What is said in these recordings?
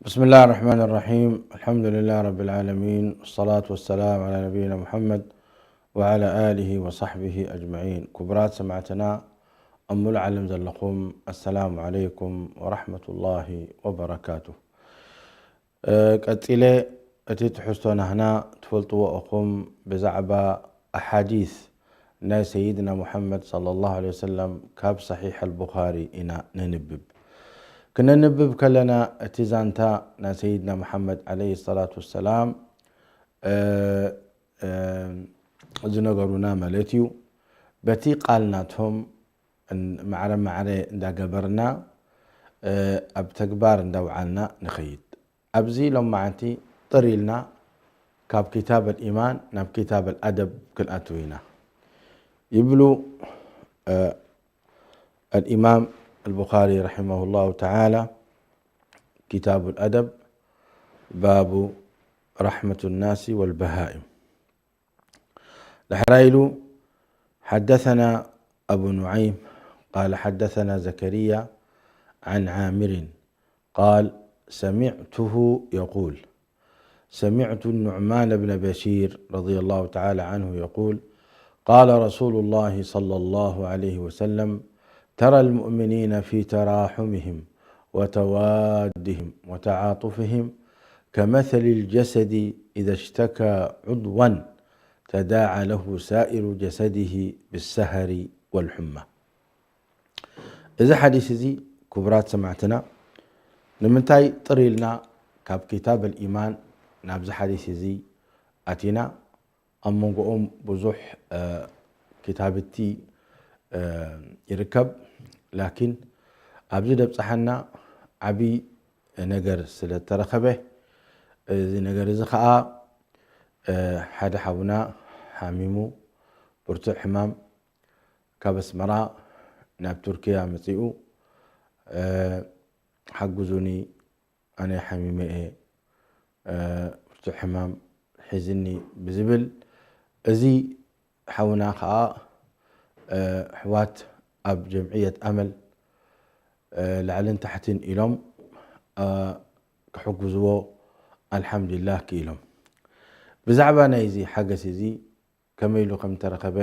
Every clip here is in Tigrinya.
بسم الله الرحمن الرحيم. الحمد لله رب العالمين، والصلاة والسلام على نبينا محمد وعلى آله وصحبه أجمعين. ክቡራት ሰማዕትና ኣብ ሙሉእ ዓለም ዘለኹም፣ السلام عليكم ورحمة الله وبركاته. እ፣ ቀጺለ እቲ ትሕዝቶ ናህና ትፈልጥዎ ኢኹም፣ ብዛዕባ ኣሓዲስ ናይ ሰይድና ሙሐመድ ሰለላሁ ዐለይሂ ወሰለም ካብ ሰሒሕ ኣልቡኻሪ ኢና ነንብብ። ክነንብብ ከለና እቲ ዛንታ ናይ ሰይድና ሙሐመድ ዐለይሂ ሰላቱ ወሰላም፣ እ፣ እ፣ ዝነገሩና ማለት እዩ። በቲ ቃል ናቶም እን-፣ ማዕረ ማዕረ እንዳገበርና፣ እ፣ ኣብ ተግባር እንዳውዓልና ንኸይድ። ኣብዚ ሎማዓንቲ ጥር ኢልና ካብ ኪታብ ኣልኢማን ናብ ኪታብ ኣልኣደብ ክንኣትው ኢና። ይብሉ፣ እ፣ ኣልኢማም ኣልቡኻሪ ረሒመሁላሁ ተዓላ፣ ኪታቡ ኣልኣደብ፣ ባቡ ረሕመቱ ናሲ ወልበሃኢም። ዳሕራይ ኢሉ፣ حدثنا أبو نعيم قال حدثنا زكريا عن عامر قال سمعته يقول سمعت النعمان بن بشير رضي الله تعالى عنه يقول قال رسول الله صلى الله عليه وسلم ترى المؤمنين في تراحمهم وتوادهم وتعاطفهم كمثل الجسد إذا اشتكى عضوا تداعى له سائر جسده بالسهر والحمى. እዚ ሓዲስ እዚ ክቡራት ሰማዕትና ንምንታይ ጥር ኢልና ካብ ኪታብ ኣልኢማን ናብዚ ሓዲስ እዚ ኣቲና? ኣብ መንጎኦም ብዙሕ፣ እ፣ ክታብቲ፣ እ፣ ይርከብ። ላኪን ኣብዚ ደብጽሓና ዓቢ ነገር ስለ እተረኸበ፣ እዚ ነገር እዚ ኸኣ፣ እ፣ ሓደ ሓውና ሓሚሙ ብርቱዕ ሕማም ካብ ኣስመራ ናብ ቱርኪያ መጺኡ፣ እ፣ ሓግዙኒ፣ ኣነ ሓሚመ እየ፣ እ፣ ብርቱዕ ሕማም ሒዝኒ ብዝብል፣ እዚ ሓውና ኸኣ፣ እ፣ ኣሕዋት ኣብ ጀምዕየት ኣመል፣ እ፣ ላዕልን ታሕትን ኢሎም፣ እ፣ ክሕግዝዎ ኣልሓምዱሊላህ ክኢሎም። ብዛዕባ ናይዚ ሓገስ እዚ ከመይ ኢሉ ከም ተረኸበ፣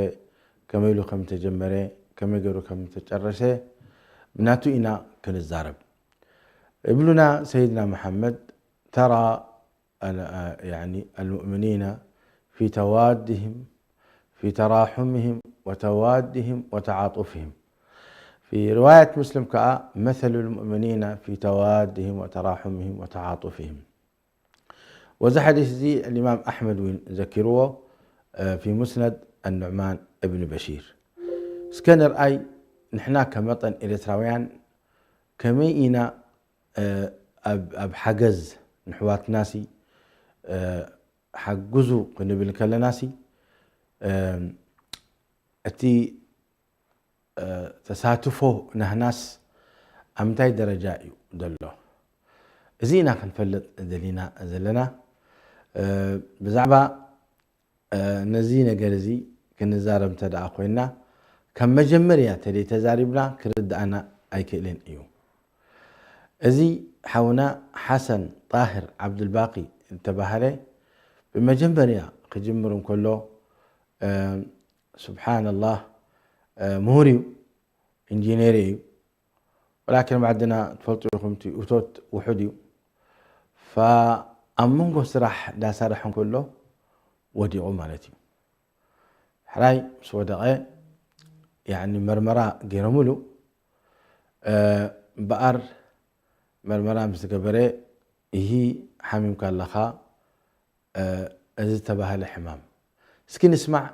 ከመይ ኢሉ ከም ተጀመረ፣ ከመይ ገይሩ ከም ተጨረሰ ብናቱ ኢና ክንዛረብ። ይብሉና ሰይድና መሓመድ፣ ተራ ال-، يعني المؤمنين في توادهم، في تراحمهم وتوادهم وتعاطفهم. في رواية مسلم كأ، مثل المؤمنين في توادهم وتراحمهم وتعاطفهم. ወዚ ሓዲስ እዚ الإمام أحمد እውን ዘኪርዎ، እ፣ في مسند النعمان بن بشير። እስከ ንርኣይ፣ ንሕና ከመጠን ኤርትራውያን ከመይ ኢና፣ እ፣ ኣብ፣ ኣብ ሓገዝ ንሕዋትናሲ፣ እ፣ ሓግዙ ክንብል ከለናሲ፣ እ፣ እቲ፣ እ፣ ተሳትፎ ናህናስ ኣብ ምንታይ ደረጃ እዩ ዘሎ? እዚ ኢና ክንፈልጥ ደሊና ዘለና። እ፣ ብዛዕባ፣ እ፣ ነዚ ነገር እዚ ክንዛረብ እንተ ደኣ ኮይንና፣ ካብ መጀመርያ ተደይ ተዛሪብና ክርድኣና ኣይክእልን እዩ። እዚ ሓውና ሓሰን ጣህር ዓብዱልባቂ ዝተባህለ ብመጀመርያ ክጅምር እንከሎ፣ እ፣ ስብሓንላህ፣ እ፣ ምሁር እዩ፣ ኢንጂነር እዩ። ወላኪን ኣብ ዓድና ትፈልጡ ኢኹም፣ እቲ እቶት ውሑድ እዩ። ፋ-፣ ኣብ መንጎ ስራሕ ዳሰርሐ እንከሎ ወዲቑ ማለት እዩ። ሕራይ ምስ ወደቐ፣ ያዕኒ መርመራ ገይሮምሉ፣ እ፣ እምበኣር መርመራ ምስ ገበረ፣ ይሂ ሓሚምካ ኣለኻ፣ እ፣ እዚ ዝተባህለ ሕማም። እስኪ ንስማዕ፣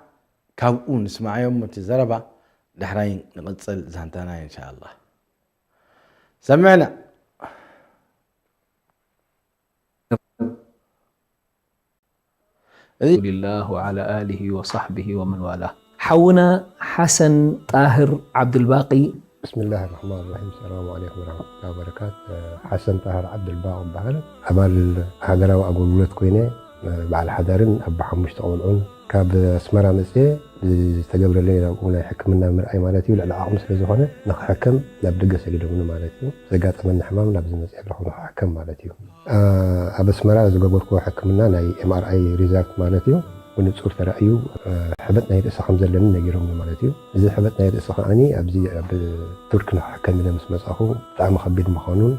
ካብኡ ንስማዓዮ እሞ እቲ ዘረባ፣ ዳሕራይ ንቕጽል ዛንታና ኢንሻኣላህ። ሰምዕና። እዚ رسول الله وعلى آله وصحبه ومن والاه. ሓውና ሓሰን ጣህር ዓብዱልባቂ። ብስምላህ ራሕማን ራሒም። ሰላም ዓለይኩም ወራሕመቱላሂ ወበረካቱ። ሓሰን ጣህር ዓብዱልባቂ እበሃል። ኣባል ሃገራዊ ኣገልግሎት ኮይነ በዓል ሓዳርን ኣቦ ሓሙሽተ ቆልዑን ካብ ኣስመራ መፅየ ዝተገብረለይ ናብኡ ናይ ሕክምና ምርኣይ ማለት እዩ። ልዕሊ ዓቕሚ ስለ ዝኾነ ንክሕከም ናብ ደገ ሰዲዶምኒ ማለት እዩ። ዘጋጠመኒ ሕማም ናብዚ መፅየ ኣለኹ ንክሕከም ማለት እዩ። ኣብ ኣስመራ ዝገበርኩዎ ሕክምና ናይ M R I result ማለት እዩ ብንፁር ተራእዩ ሕበጥ ናይ ርእሲ ከም ዘለኒ ነጊሮምኒ ማለት እዩ። እዚ ሕበጥ ናይ ርእሲ ከዓኒ ኣብዚ ኣብ ቱርክ ንክሕከም ኢለ ምስ መፃኹ ብጣዕሚ ከቢድ ምዃኑን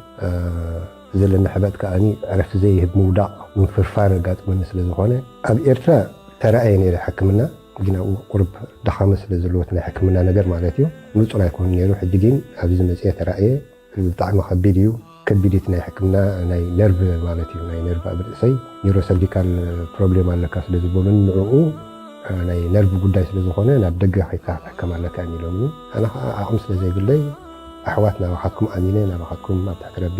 ዘለኒ ሕበጥ ከዓኒ ዕረፍቲ ዘይህብ ምውዳቕ ምንፍርፋር ኣጋጥመኒ ስለ ዝኾነ ኣብ ኤርትራ ተራእየ ነይረ ሕክምና። ግን ኣብኡ ቁርብ ድኻመ ስለ ዘለዎ እቲ ናይ ሕክምና ነገር ማለት እዩ ንፁር ኣይኮነ ነይሩ። ሕጂ ግን ኣብዚ መፅየ ተራእየ ብጣዕሚ ከቢድ እዩ። ከቢድ እቲ ናይ ሕክምና ናይ ነርቭ ማለት እዩ ናይ ነርቭ ኣብ ርእሰይ neurocervical problem ኣለካ ስለ ዝበሉን ንዕኡ ናይ ነርቭ ጉዳይ ስለ ዝኾነ ናብ ደገ ከይድካ ክትሕከም ኣለካ እዮም ኢሎምኒ። ኣነ ከዓ ዓቕሚ ስለ ዘይብለይ ኣሕዋት ናባኻትኩም ኣሚነ ናባኻትኩም ኣብ ትሕቲ ረቢ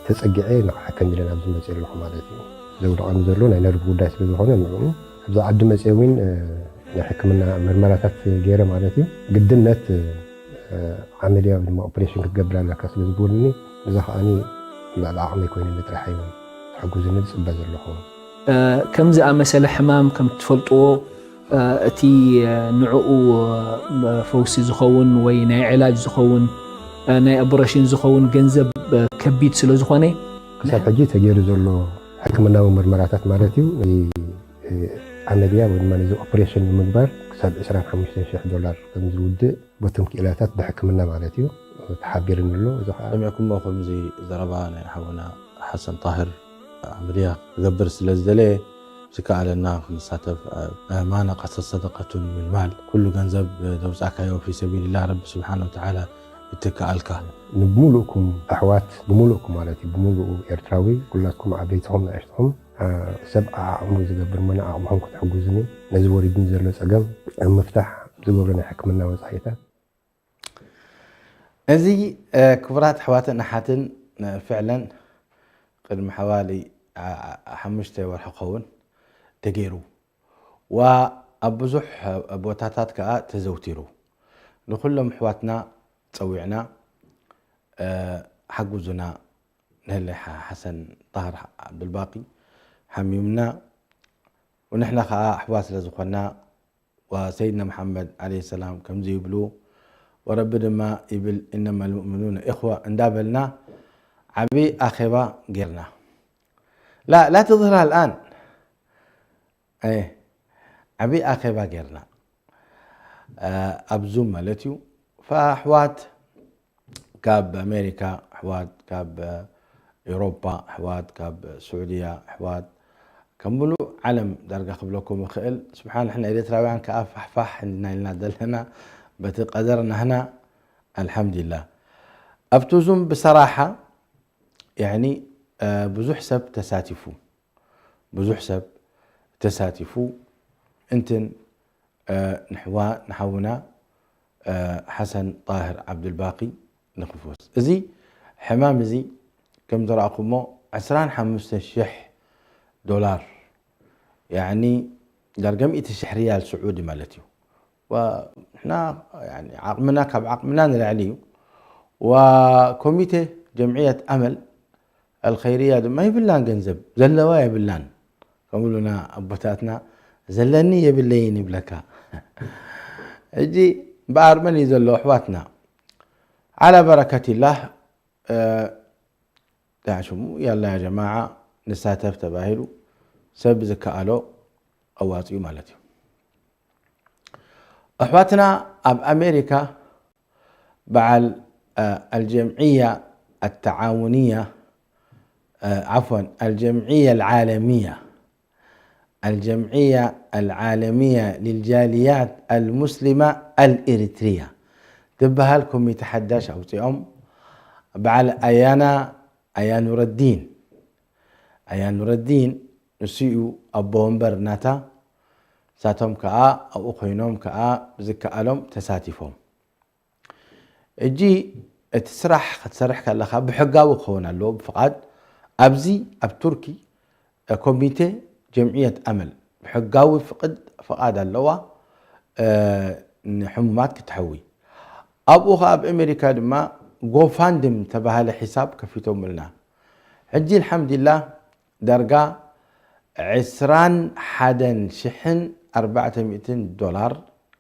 ተፀጊዐ ንክሕከም ኢለ ናብዚ መፅእ ኣለኹ ማለት እዩ። ዘውደቐኒ ዘሎ ናይ ነርቭ ጉዳይ ስለ ዝኾነ ንዕኡ ኣብዚ ዓዲ መፅየ እውን ናይ ሕክምና ምርመራታት ገይረ ማለት እዩ ግድነት ዓመልያ ወይ ድማ ኦፕሬሽን ክትገብር ኣለካ ስለ ዝበሉኒ እዛ ከዓኒ ልዕሊ ዓቕመይ ኮይኑኒ ጥራሕ እዩ ዝሕግዙኒ ዝፅበ ዘለኹ። ከም ዝኣመሰለ ሕማም ከም ትፈልጥዎ እቲ ንዕኡ ፈውሲ ዝኸውን ወይ ናይ ዕላጅ ዝኸውን ናይ ኦፕሬሽን ዝኸውን ገንዘብ ከቢድ ስለ ዝኾነ ክሳብ ሕጂ ተገይሩ ዘሎ ሕክምናዊ ምርመራታት ማለት እዩ ዓመልያ ወይ ድማ ነዚ ኦፕሬሽን ንምግባር ክሳብ ዕስራን ሓሙሽተን ሽሕ ዶላር ከም ዝውድእ በቶም ክኢላታት ብሕክምና ማለት እዩ ተሓቢርኒ ኣሎ። እዚ ከዓ ሰሚዕኩሞ ከምዚ ዘረባ ናይ ሓውና ሓሰን ጣህር ዓመልያ ክገብር ስለ ዝደለየ ዝከኣለና ክንሳተፍ ما نقصت صدقة من مال ኩሉ ገንዘብ ዘውፃእካዮ في سبيل الله ረቢ ስብሓነ ወተዓላ ይትክኣልካ። ንብሙሉእኩም ኣሕዋት ብሙሉእኩም ማለት እዩ ብሙሉኡ ኤርትራዊ ኩላትኩም ዓበይትኹም ንእሽትኹም ሰብ ዓዓቕሙ ዝገብር መን ዓቕምኹም ክትሕግዙኒ ነዚ ወሪድኒ ዘሎ ፀገም ኣብ ምፍታሕ ዝገብሮ ናይ ሕክምና ወፃኢታት እዚ ክቡራት ኣሕዋትን ኣሓትን ፍዕለን ቅድሚ ሓዋሊ ሓሙሽተ ወርሒ ክኸውን ተገይሩ ዋ ኣብ ብዙሕ ቦታታት ከዓ ተዘውቲሩ ንኩሎም ኣሕዋትና ፀዊዕና ሓጉዙና ንህለ ሓሰን ጣህር ዓብዱልባቂ ሓሚምና ونحن ከዓ ኣሕዋት ስለ ዝኾና وسيدنا محمد عليه السلام ከምዚ ይብሉ ወረቢ ድማ ይብል إنما المؤمنون إخوة እንዳበልና ዓቢ ኣኼባ ጌርና لا لا تظهرها الآن ዓቢ ኣኼባ ጌርና ኣብ ዙም ማለት እዩ ኣሕዋት ካብ ኣሜሪካ ኣሕዋት ካብ ኤውሮፓ ኣሕዋት ካብ ስዑድያ ኣሕዋት ከም ሙሉእ ዓለም ዳርጋ ክብለኩም ይኽእል ስብሓን ንሕና ኤርትራውያን ከዓ ፋሕፋሕ እንድና ኢልና ዘለና በቲ ቀደር ናህና ኣልሓምዱሊላህ ኣብቲ ዙም ብሰራሓ ያኒ ብዙሕ ሰብ ተሳቲፉ ብዙሕ ሰብ ተሳቲፉ እንትን ንሕዋ ንሓውና ሓሰን ጣህር ዓብዱልባቂ ንክፎስ እዚ ሕማም እዚ ከም ዝረኣኹሞ ዕስራን ሓሙሽተ ሽሕ ዶላር ያኒ ዳርጋ ሚእቲ ሽሕ ሪያል ስዑዲ ማለት እዩ ንሕና ዓቕምና ካብ ዓቕምና ንላዕሊ እዩ ኮሚቴ ጀምዕየት ኣመል ኣልኸይርያ ድማ የብላን ገንዘብ ዘለዋ የብላን ከምብሉና ኣቦታትና ዘለኒ የብለይን ይብለካ እጂ በኣር መን እዩ ዘሎ ኣሕዋትና ዓላ በረከትላህ ሽሙ ያላ ያ ጀማዓ ንሳተፍ ተባሂሉ ሰብ ዝከኣሎ ኣዋፅኡ ማለት እዩ ኣሕዋትና ኣብ ኣሜሪካ በዓል الجمعية التعاونية عفوا الجمعية العالمية الجمعية العالمية للجاليات المسلمة الإريترية ትበሃል ኮሚቴ ሓዳሽ ኣውፂኦም በዓል ኣያና ኣያ ኑረዲን ኣያ ኑረዲን ንሱ እዩ ኣቦ ወንበር ናታ ንሳቶም ከዓ ኣብኡ ኮይኖም ከዓ ብዝከኣሎም ተሳቲፎም እጂ እቲ ስራሕ ክትሰርሕ ከለካ ብሕጋዊ ክኸውን ኣለዎ ብፍቓድ ኣብዚ ኣብ ቱርኪ ኮሚቴ ጀምዕየት ኣመል ብሕጋዊ ፍቕድ ፍቓድ ኣለዋ ንሕሙማት ክትሕዊ ኣብኡ ከዓ ኣብ ኣሜሪካ ድማ ጎፋንድም ተባሃለ ሒሳብ ከፊቶምልና ሕጂ ኣልሓምዱሊላህ ዳርጋ ዕስራን ሓደን ሽሕን ኣርባዕተ ሚእትን ዶላር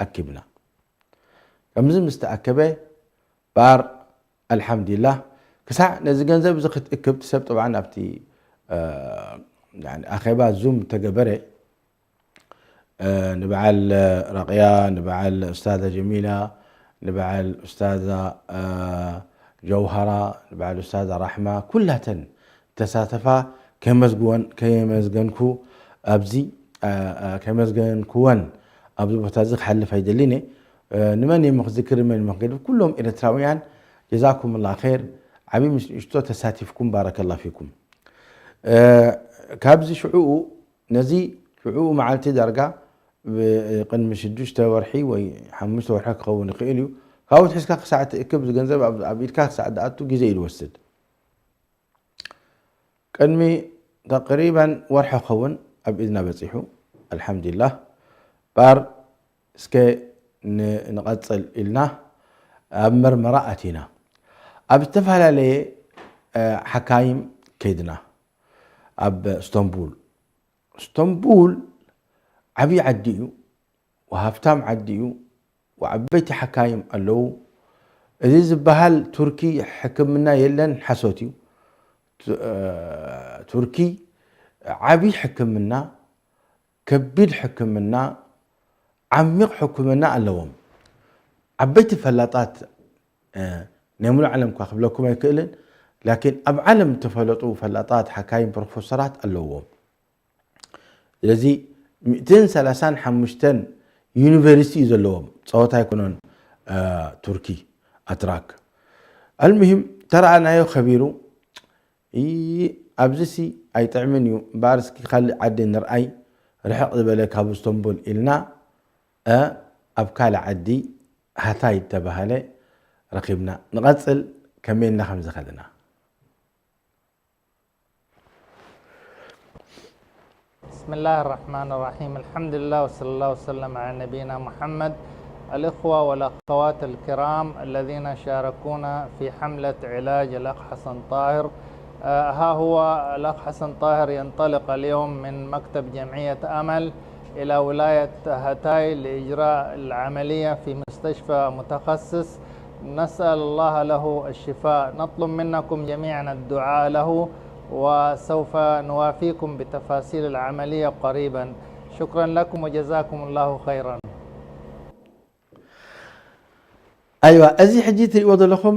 ኣኪብና። ከምዚ ምስ ተኣከበ ባር ኣልሓምዱሊላህ ክሳዕ ነዚ ገንዘብ እዚ ክትእክብ ትሰብ ጠብዓን ኣብቲ ኣኼባ ዙም ተገበረ። ንበዓል ረቕያ፣ ንበዓል ኡስታዛ ጀሚላ፣ ንበዓል ኡስታዛ ጀውሃራ፣ ንበዓል ኡስታዛ ራሕማ፣ ኩላተን ተሳተፋ ከመስግወን ከየመስገንኩ ኣብዚ ከየመስገንኩወን ኣብዚ ቦታ እዚ ክሓልፍ ኣይደልን እየ። ንመን እየ ክዝክር፣ ንመን እየ ክገድፍ? ኩሎም ኤርትራውያን ጀዛኩም ላ ኸይር፣ ዓብዪ ምስ ንእሽቶ ተሳቲፍኩም ባረከላ ፊኩም። ካብዚ ሽዑኡ ነዚ ሽዑኡ መዓልቲ ዳርጋ ቅድሚ ሽዱሽተ ወርሒ ወይ ሓሙሽተ ወርሒ ክኸውን ይኽእል እዩ። ካብኡ ትሒዝካ ክሳዕ ትእክብ ዝገንዘብ ኣብ ኢድካ ክሳዕ ዝኣቱ ግዜ እዩ ዝወስድ። ቅድሚ ተቅሪበን ወርሒ ክኸውን ኣብ ኢድና በፂሑ። ኣልሓምዱሊላህ ባር እስከ ንቐፅል ኢልና ኣብ መርመራ ኣቲና። ኣብ ዝተፈላለየ ሓካይም ከይድና። ኣብ ስቶንቡል ስቶንቡል ዓብዪ ዓዲ እዩ፣ ሃፍታም ዓዲ እዩ፣ ዓበይቲ ሓካይም ኣለዉ። እዚ ዝበሃል ቱርኪ ሕክምና የለን ሓሶት እዩ። ቱርኪ ዓብዪ ሕክምና፣ ከቢድ ሕክምና፣ ዓሚቕ ሕክምና ኣለዎም። ዓበይቲ ፈላጣት ናይ ሙሉእ ዓለም እኳ ክብለኩም ኣይክእልን፣ ላኪን ኣብ ዓለም ዝተፈለጡ ፈላጣት ሓካይም ፕሮፌሰራት ኣለዎም። ስለዚ ሚእትን ሰላሳን ሓሙሽተን ዩኒቨርሲቲ እዩ ዘለዎም። ፀወታ ኣይኮነን። ቱርኪ ኣትራክ ኣልሙሂም ተረኣናዮ ከቢሩ። ኣብዚ ሲ ኣይጥዕምን እዩ እምበኣር እስኪ ካልእ ዓዲ ንርኣይ፣ ርሕቕ ዝበለ ካብ ስቶንቡል ኢልና ኣብ ካልእ ዓዲ ሃታይ ዝተባሃለ ረኺብና። ንቐፅል ከመይ ኢልና ከም ዝኸድና بسم الله الرحمن الرحيم. الحمد لله وصلى الله وسلم على نبينا محمد. الإخوة والأخوات الكرام الذين شاركونا في حملة علاج الأخ حسن طاهر، آه، ها هو الأخ حسن طاهر ينطلق اليوم من مكتب جمعية أمل إلى ولاية هاتاي لإجراء العملية في مستشفى متخصص. نسأل الله له الشفاء، نطلب منكم جميعا الدعاء له، وسوف نوافيكم بتفاصيل العملية قريبا. شكرا لكم وجزاكم الله خيرا. ኣይዋ፣ እዚ ሕጂ ትሪእዎ ዘለኹም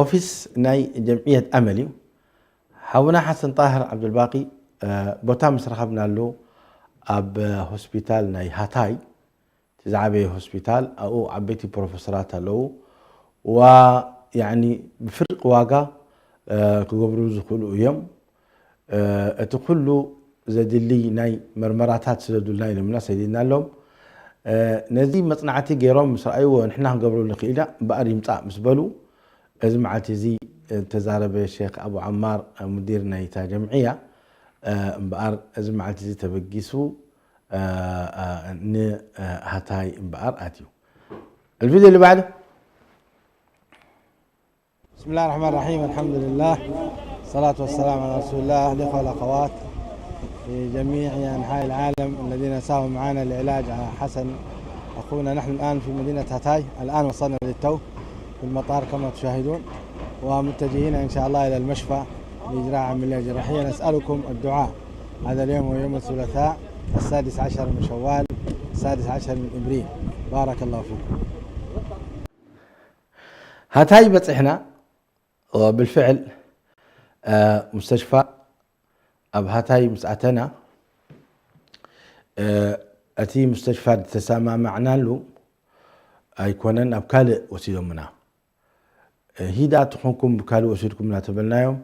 ኦፊስ ናይ ጀምዕየት ኣመል እዩ። ሓውና ሓሰን ጣህር ዓብዱልባቂ ቦታ ምስ ረኸብናሉ ኣብ ሆስፒታል ናይ ሃታይ፣ እቲ ዝዓበየ ሆስፒታል፣ ኣብኡ ዓበይቲ ፕሮፌሰራት ኣለዉ። ዋ ያኒ ብፍርቂ ዋጋ ክገብሩ ዝኽእሉ እዮም። እቲ ኩሉ ዘድሊ ናይ መርመራታት ስደዱልና ኢሎምና ሰዲድናሎም። ነዚ መፅናዕቲ ገይሮም ምስ ረኣይዎ ንሕና ክንገብረሉ ንኽእል ኢና እምበኣር ይምፃእ ምስ በሉ፣ እዚ መዓልቲ እዚ ዝተዛረበ ሼክ ኣቡ ዓማር ሙዲር ናይታ ጀምዕያ እምበኣር እዚ መዓልቲ እዚ ተበጊሱ ንሃታይ እምበኣር ኣትዩ። الفيديو اللي بعده. بسم الله الرحمن الرحيم. الحمد لله، الصلاة والسلام على رسول الله. الإخوة والأخوات في جميع أنحاء العالم الذين ساهموا معنا لعلاج حسن أخونا. نحن الآن في مدينة هاتاي، الآن وصلنا للتو في المطار كما تشاهدون، ومتجهين إن شاء الله إلى المشفى لإجراء عملية جراحية. نسألكم الدعاء. هذا اليوم هو يوم الثلاثاء، السادس عشر من شوال، السادس عشر من إبريل. بارك الله فيكم. ሃታይ በፂሕና። ብልፍዕል ሙስተሽፋ ኣብ ሃታይ ምስ ኣተና፣ እቲ ሙስተሽፋ ዝተሰማማዕናሉ ኣይኮነን፣ ኣብ ካልእ ወሲዶምና። ሂዳ ትኾንኩም ብካልእ ወሲድኩም እናተበልናዮም፣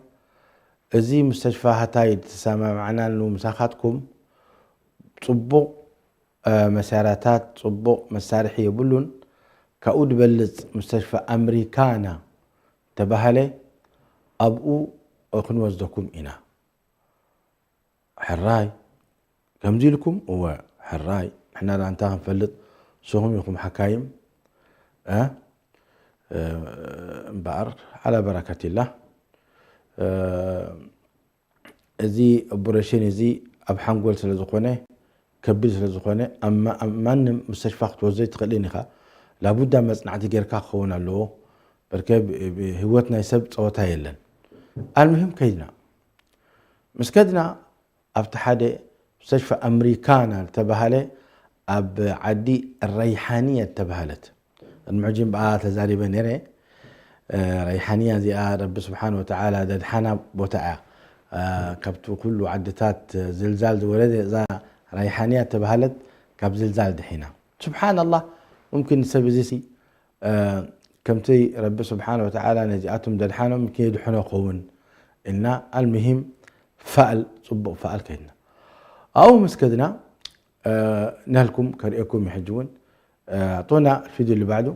እዚ ሙስተሽፋ ሃታይ ዝተሰማማዕናሉ ምሳኻትኩም ፅቡቕ መሳርያታት፣ ፅቡቕ መሳርሒ የብሉን። ካብኡ ዝበልፅ ሙስተሽፋ ኣምሪካና ተባሃለ፣ ኣብኡ ክንወስደኩም ኢና። ሕራይ ከምዚ ኢልኩም? እወ ሕራይ፣ ንሕና ደኣ እንታይ ክንፈልጥ፣ ንስኹም ኢኹም ሓካይም። እምበኣር ዓላ በረከቲላ። እዚ ኦፖሬሽን እዚ ኣብ ሓንጎል ስለ ዝኾነ፣ ከቢድ ስለ ዝኾነ፣ ኣብ ማ-፣ ኣብ ማንም ሙስተሽፋ ክትወስዶ ኣይትኽእልን ኢኻ። ላቡዳ መጽናዕቲ ጌርካ ክኸውን ኣለዎ። በርከ ብ-፣ ብ-፣ ህይወት ናይ ሰብ ጸወታ የለን። ኣልሙሂም ከይድና። ምስ ከድና ኣብቲ ሓደ ሙስተሽፋ ኣምሪካና ዝተባህለ ኣብ ዓዲ ረይሓንያ ዝተባህለት፣ ቅድሚ ሕጂ ብኣ ተዛሪበ ነይረ። እ፣ ረይሓንያ እዚኣ ረቢ ስብሓን ወተዓላ ደድሓና ቦታ እያ። እ፣ ካብቲ ኩሉ ዓድታት ዝልዛል ዝወረደ እዛ ረይሓንያ ዝተባህለት ካብ ዝልዛል ድሒና። ስብሓን ኣላህ፣ ሙምኪን ሰብ እዚ ሲ እ፣ ከምቲ ረቢ ስብሓን ወተዓላ ነዚኣቶም ደድሓኖም ከየድሕኖ ኸውን ኢልና፣ ኣልሙሂም ፋእል፣ ጽቡቕ ፋእል ከይድና። ኣብኡ ምስ ከድና፣ እ፣ ናልኩም ከርእየኩም እዩ ሕጂ እውን። እ፣ ኣዕጡና الفيديو اللي بعده.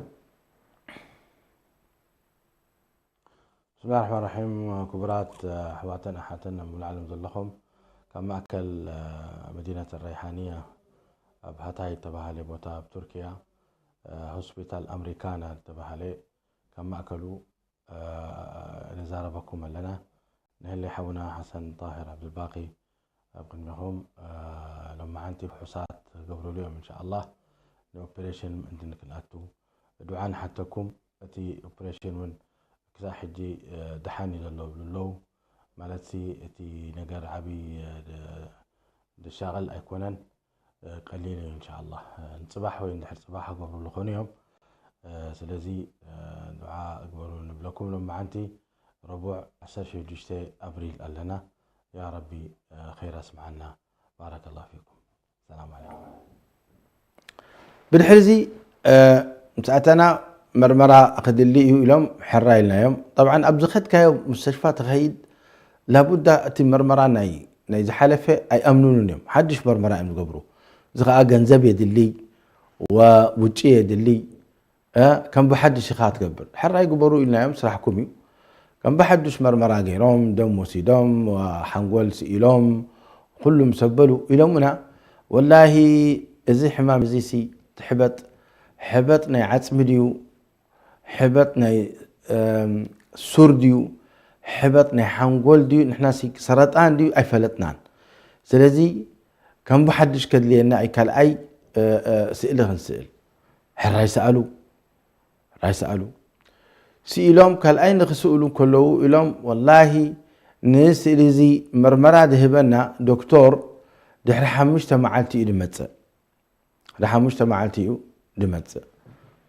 ብስምላህ ራሕማን ራሒም። ክቡራት ኣሕዋተን ኣሓተን ኣብ ሙሉእ ዓለም ዘለኹም፣ ካብ ማእከል፣ እ፣ መዲነት ረይሓንያ ኣብ ሃታይ ዝተባህለ ቦታ ኣብ ቱርኪያ፣ እ፣ ሆስፒታል ኣምሪካና ዝተባህለ ካብ ማእከሉ፣ እ፣ ንዛረበኩም ኣለና። ንህለይ ሓውና ሓሰን ጣሂር ዓብዱልባቂ ኣብ ቅድሚኹም፣ እ፣ ሎማዓንቲ ፍሑሳት ክገብሩሉ እዮም እንሻኣላህ። ንኦፕሬሽን ምእንቲ ንክንኣቱ ዱዓ ንሓተኩም። እቲ ኦፕሬሽን እውን ክሳዕ ሕጂ፣ እ፣ ደሓን እዩ ዘሎ ብሉ ኣለዉ። ማለትሲ እቲ ነገር ዓብዪ፣ እ፣ ድ-፣ ድሻቐል ኣይኮነን። እ፣ ቀሊል እዩ እንሻኣላህ። እ፣ ንጽባሕ ወይ እንድሕር ጽባሕ ክገብሩ ዝኾኑ እዮም። እ፣ ስለዚ፣ እ፣ ዱዓ እግበሩ ንብለኩም። ሎማዓንቲ ረቡዕ ዓሰርተ ሽዱሽተ ኣብሪል ኣለና። ያ ረቢ፣ እ፣ ኸይር ኣስምዓና። ባረከላሁ ፊኩም። ሰላም ዓለይኩም። ብድሕሪ እዚ፣ እ፣ ምስ ኣተና መርመራ ክድሊ እዩ ኢሎም ሕራይ ኢልናዮም። ጠብዓን ኣብ ዝኸድካዮ ሙስተሽፋ ተኸይድ ላቡዳ እቲ መርመራ ናይ፣ ናይ ዝሓለፈ ኣይኣምኑኑን እዮም። ሓድሽ መርመራ እዮም ዝገብሩ። እዚ ኸኣ ገንዘብ የድሊ፣ ወ-፣ ውጪ የድሊ። እ፣ ከም ብሓድሽ ኢኻ ትገብር። ሕራይ ግበሩ ኢልናዮም፣ ስራሕኩም እዩ። ከም ብሓድሽ መርመራ ገይሮም፣ ደም ወሲዶም፣ ሓንጎል ስኢሎም፣ ኩሉ ምስ ኣበሉ ኢሎምና፣ ወላሂ እዚ ሕማም እዚ ሲ ትሕበጥ፣ ሕበጥ ናይ ዓጽሚ ድዩ፣ ሕበጥ ናይ፣ እም፣ ሱር ድዩ፣ ሕበጥ ናይ ሓንጎል ድዩ፣ ንሕና ሲ ሰረጣን ድዩ ኣይፈለጥናን። ስለዚ ከም ብሓድሽ ከድልየና እዩ ካልኣይ፣ እ፣ እ፣ ስእሊ ክንስእል። ሕራይ ሰኣሉ። ራይ ሰኣሉ። ስኢሎም ካልኣይ ንኽስእሉ ከለዉ ኢሎም፣ ወላሂ ንስእሊ እዚ መርመራ ዝህበና ዶክተር ድሕሪ ሓሙሽተ መዓልቲ እዩ ዝመጽእ። ድሕሪ ሓሙሽተ መዓልቲ እዩ ዝመጽእ።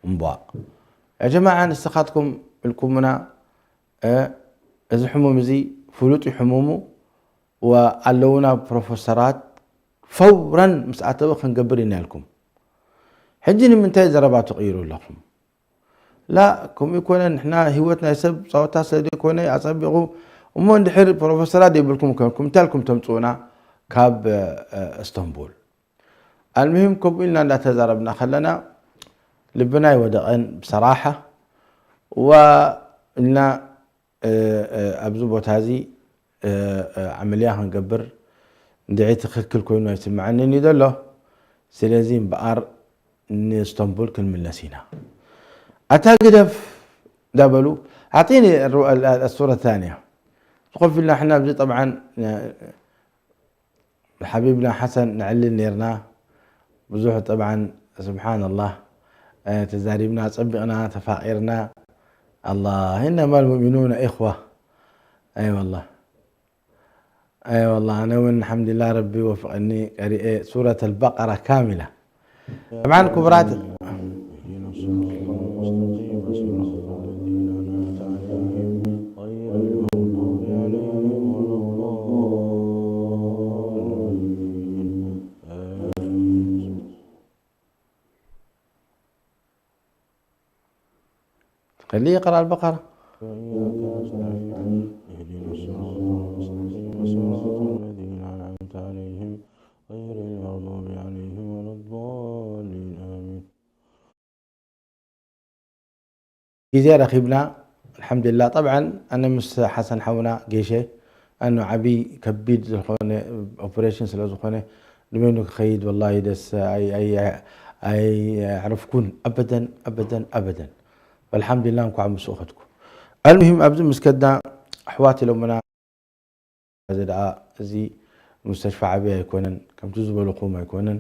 እምቧእ። ያ ጀማዓ ንስኻትኩም ኢልኩምና፣ እ፣ እዚ ሕሙም እዚ ፍሉጥ እዩ ሕሙሙ፣ ወኣለውና ፕሮፌሰራት ፈውረን ምስ ኣተወ ክንገብር ኢና ኢልኩም። ሕጂ ንምንታይ ዘረባ ትቕይሩ ኣለኹም? ላ፣ ከምኡ ይኮነ፣ ንሕና ህይወት ናይ ሰብ ጸወታ ስለ ዘይኮነ ኣጸቢቑ። እሞ እንድሕር ፕሮፌሰራት ዘይብልኩም ኮንኩም እንታይ ኢልኩም ተምጽኡና ካብ፣ እ፣ እስተንቡል? ኣልሙሂም ከምኡ ኢልና እንዳተዛረብና ከለና ልብና ይወደቐን ብሰራሓ። ዋ ኢልና እ፣ እ፣ ኣብዚ ቦታ እዚ፣ እ፣ እ፣ ዓመልያ ክንገብር እንድዒ ትኽክል ኮይኑ ኣይስምዓንን እዩ ዘሎ። ስለዚ እምበኣር ንእስቶንቡል ክንምለስ ኢና። ኣታ ግደፍ እንዳበሉ፣ ኣዕጢኒ ሩ-፣ ال-، ال-፣ الصورة الثانية። ኮፍ ኢልና ሕና ኣብዚ ጠብዓን፣ እ፣ ብሓቢብና ሓሰን ነዕልል ኔርና። ብዙሕ ጠብዓን ስብሓንላህ፣ እ፣ ተዛሪብና፣ ጸቢቕና፣ ተፋቒርና። ኣላህ፣ إنما المؤمنون إخوة። ኣይ ወላህ። ኣይ ወላህ፣ ኣነ እውን ኣልሓምዱሊላህ ረቢ ወፍቐኒ፣ ቀሪኤ ሱረት ኣልበቀራ ካሚላ። ጠብዓን ክቡራት خليه يقرأ البقرة. وإياك نستعين. اهدنا الصراط المستقيم، صراط الذين أنعمت عليهم، غير المغضوب عليهم ولا الضالين. آمين. ግዜ ረኺብና፣ ኣልሓምዱሊላህ። ጠብዓን ኣነ ምስ ሓሰን ሓውና ጌሸ፣ ኣነ ዓብዪ ከቢድ ዝኾነ ኦፕሬሽን ስለ ዝኾነ፣ ንበይኑ ክኸይድ ወላሂ ደስ ኣይ-፣ ኣይ-፣ ኣየዕረፍኩን ኣበደን፣ ኣበደን፣ ኣበደን። ኣልሓምዱሊላህ እንኳዕ ምስኡ ኸድኩ። ኣልሙሂም ኣብዚ ምስ ከድና ኣሕዋት ኢሎምና፣ እዚ ደኣ እዚ ሙስተሽፋ ዓብይ ኣይኮነን፣ ከምቲ ዝበልኹም ኣይኮነን።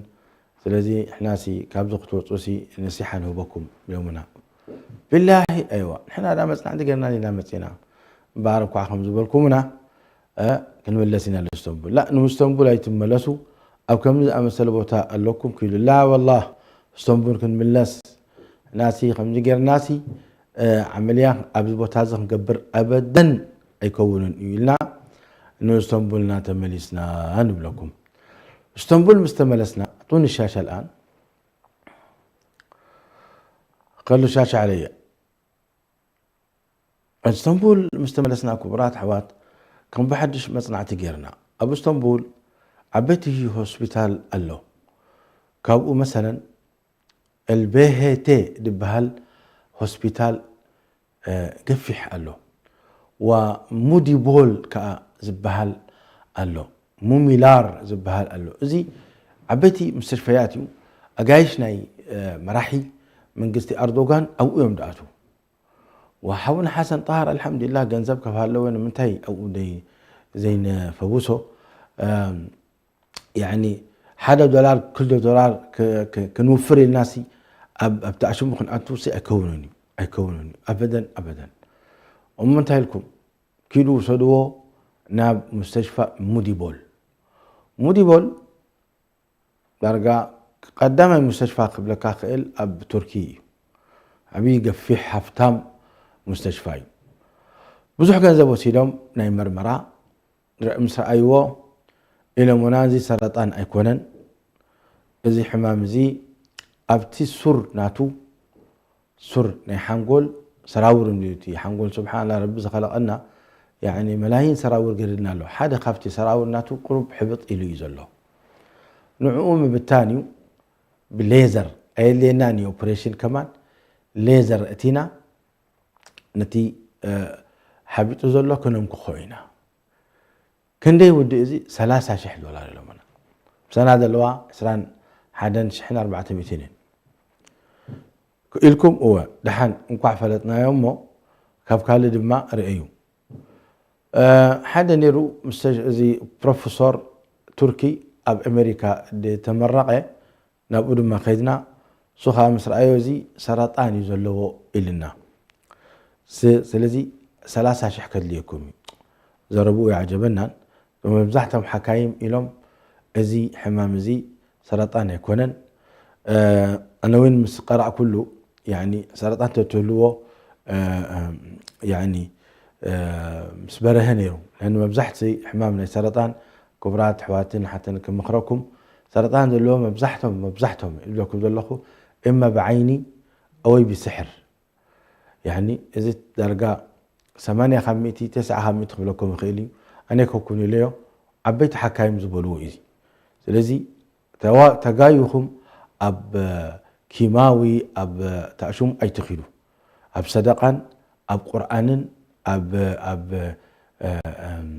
ስለዚ ንሕናሲ ካብዚ ክትወፁሲ ነሲሓ ንህበኩም ኢሎምና። ቢላሂ ኣይዋ፣ ንሕና ዳ መፅናዕቲ ገርና ኢና መፂና። እምበኣር እኳ ከም ዝበልኩምና፣ እ፣ ክንምለስ ኢና ለስተንቡል። ላ፣ ንስተንቡል ኣይትመለሱ፣ ኣብ ከምዚ ዝኣመሰለ ቦታ ኣለኩም ክኢሉ። ላ ወላህ፣ ስተንቡል ክንምለስ ናሲ ከምዚ ጌርናሲ፣ እ፣ ዓመልያ ኣብዚ ቦታ እዚ ክንገብር ኣበደን ኣይከውንን እዩ ኢልና ንስተንቡልና ተመሊስና ንብለኩም። ስተንቡል ምስ ተመለስና፣ ቱኒ ሻሻ ኣልኣን። ከሉ ሻሻ ዓለየ። እስተንቡል ምስ ተመለስና፣ ክቡራት ኣሕዋት፣ ከም ብሓድሽ መጽናዕቲ ጌርና። ኣብ እስተንቡል ዓበይቲ ሆስፒታል ኣሎ። ካብኡ መሰለን ኤልቤሄቴ ዝበሃል ሆስፒታል፣ እ፣ ገፊሕ ኣሎ። ዋ ሙዲቦል ከኣ ዝበሃል ኣሎ። ሙሚላር ዝበሃል ኣሎ። እዚ ዓበይቲ ሙስተሽፈያት እዩ። ኣጋይሽ ናይ፣ እ፣ መራሒ መንግስቲ ኣርዶጋን ኣብኡ እዮም ዝኣትዉ። ወሓውና ሓሰን ጣሃር ኣልሓምዱሊላህ ገንዘብ ካብ ሃለወ ንምንታይ ኣብኡ ደይ-፣ ዘይነፈውሶ? እም፣ ያኒ ሓደ ዶላር፣ ክልተ ዶላር ክ-፣ ክ-፣ ክንውፍር ኢልናሲ ኣብ፣ ኣብቲ ኣሽሙ ክንኣትውሲ ኣይከውንን እዩ፣ ኣይከውንን እዩ። ኣበደን፣ ኣበደን። እሞ እንታይ ኢልኩም? ኪዱ ውሰድዎ ናብ ሙስተሽፋ ሙዲቦል። ሙዲቦል ዳርጋ ቀዳማይ ሙስተሽፋ ክብለካ ክእል ኣብ ቱርኪ እዩ። ዓብዪ ገፊሕ ሃፍታም ሙስተሽፋ እዩ። ብዙሕ ገንዘብ ወሲዶም ናይ መርመራ ር-፣ ምስ ረኣይዎ ኢሎምና፣ እዚ ሰረጣን ኣይኮነን፣ እዚ ሕማም እዚ ኣብቲ ሱር ናቱ፣ ሱር ናይ ሓንጎል ሰራውር እንድዩ፣ እቲ ሓንጎል ስብሓንላ ረቢ ዝኸለቐና፣ ያኒ መላይን ሰራውር ገዲልና ኣሎ። ሓደ ካብቲ ሰራውር ናቱ ቁሩብ ሕብጥ ኢሉ እዩ ዘሎ። ንዕኡ ምብታን እዩ። ብሌዘር ኣየድልየናን እዩ፣ ኦፕሬሽን ከማን ሌዘር እቲና ነቲ፣ እ፣ ሓቢጡ ዘሎ ክነምክኾ ኢና። ክንደይ ውድእ እዚ? ሰላሳ ሽሕ ዶላር ኢሎምና። ምሳና ዘለዋ ዕስራን ሓደን ሽሕን ኣርባዕተ ሚእትን እየን። ኢልኩም፣ እወ፣ ደሓን እንኳዕ ፈለጥናዮ እሞ ካብ ካልእ ድማ ርእዩ። እ፣ ሓደ ነይሩ፣ ምስ እዚ ፕሮፌሶር ቱርኪ ኣብ ኣሜሪካ ዝተመረቐ፣ ናብኡ ድማ ከይድና፣ እሱ ኸዓ ምስ ረኣዮ፣ እዚ ሰረጣን እዩ ዘለዎ ኢልና። ስ-፣ ስለዚ ሰላሳ ሽሕ ከድልየኩም እዩ። ዘረብኡ ይዓጀበናን፣ መብዛሕቶም ሓካይም ኢሎም፣ እዚ ሕማም እዚ ሰረጣን ኣይኮነን። እ፣ ኣነ እውን ምስ ቀራእኩሉ፣ ያኒ ሰረጣን ተትህልዎ፣ እ፣ እ፣ ያኒ፣ እ፣ ምስ በረሀ ነይሩ። ለኣን መብዛሕቲ ሕማም ናይ ሰረጣን፣ ክቡራት ኣሕዋትን ሓተን ክምኽረኩም፣ ሰረጣን ዘለዎ መብዛሕቶም፣ መብዛሕቶም ይብለኩም ዘለኹ፣ እማ ብዓይኒ ኣወይ ብስሕር። ያኒ እዚ ዳርጋ ሰማንያ ካብ ሚእቲ፣ ተስዓ ካብ ሚእቲ ክብለኩም ይኽእል እዩ። ኣነ ኣይኮንኩን ኢለዮ፣ ዓበይቲ ሓካይም ዝበልዎ እዩ። ስለዚ ተዋ-፣ ተጋይኹም ኣብ ኪማዊ፣ ኣብ ታእሹም ኣይትኺዱ። ኣብ ሰደቃን ኣብ ቁርኣንን ኣብ፣ ኣብ፣ እ፣ እም፣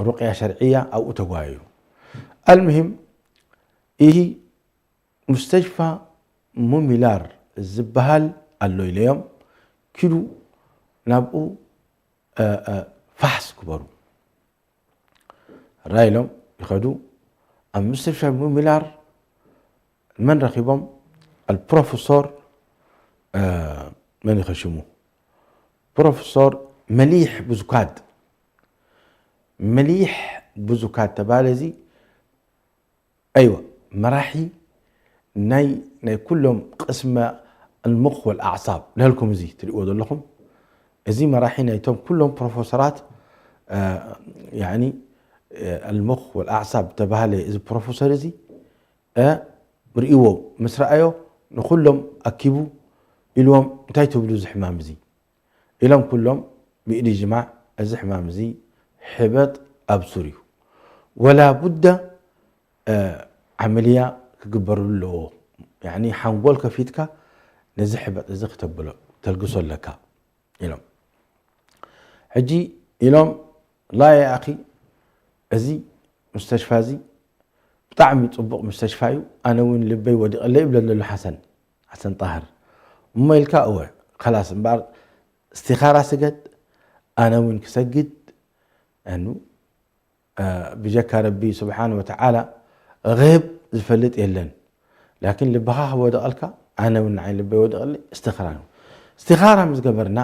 ሩቅያ ሸርዕያ ኣብኡ ተጓየዩ። ኣልሙሂም፣ ይህ ሙስተሽፋ ሙሚላር ዝበሃል ኣሎ ኢለዮም፣ ኪዱ ናብኡ፣ እ፣ እ፣ ፋሕስ ግበሩ። ራ ኢሎም ይኸዱ። ኣብ ሙስተሽፋ ሙሚላር መን ረኺቦም? ኣልፕሮፌሶር፣ እ፣ መን ይኸሽሙ? ፕሮፌሶር መሊሕ ብዙካድ። መሊሕ ብዙካድ ተባለ። እዚ ኣይዋ፣ መራሒ ናይ፣ ናይ ኩሎም ቅስመ ኣልሙኽ ወልኣዕሳብ ልበልኩም፣ እዚ ትሪእዎ ዘለኹም፣ እዚ መራሒ ናይቶም ኩሎም ፕሮፌሰራት፣ እ፣ ያኒ፣ እ፣ ኣልሙኽ ወልኣዕሳብ ተባህለ። እዚ ፕሮፌሰር እዚ፣ እ፣ ርእይዎ፣ ምስ ረኣዮ ንኹሎም ኣኪቡ ኢልዎም፣ "እንታይ ትብሉ እዚ ሕማም እዚ?" ኢሎም ኩሎም ብኢድ ይጅማዕ፣ እዚ ሕማም እዚ ሕበጥ ኣብሱር እዩ። ወላ ቡዳ፣ እ፣ ዓመልያ ክግበረሉ ኣለዎ። ያኒ ሓንጎል ከፊትካ ነዚ ሕበጥ እዚ ክተብሎ፣ ተልግሶ ኣለካ ኢሎም። ሕጂ ኢሎም፣ "ላ ያ ኣኺ፣ እዚ ሙስተሽፋ እዚ ብጣዕሚ ጽቡቕ ሙስተሽፋ እዩ፣ ኣነ እውን ልበይ ወዲቐለይ" ይብለኒ ኣሎ ሓሰን፣ ሓሰን ጣህር። እሞ ኢልካ፣ እወ፣ ከላስ እምበኣር እስቲኻራ ስገድ፣ ኣነ እውን ክሰግድ፣ ኣኑ ብጀካ ረቢ ስብሓን ወተዓላ፣ غيب ዝፈልጥ የለን። ላኪን ልብኻ ክወደቐልካ፣ ኣነ እውን ንዓይ ልበይ ወደቐሊ፣ እስትኻራ ነው። እስትኻራ ምስ ገበርና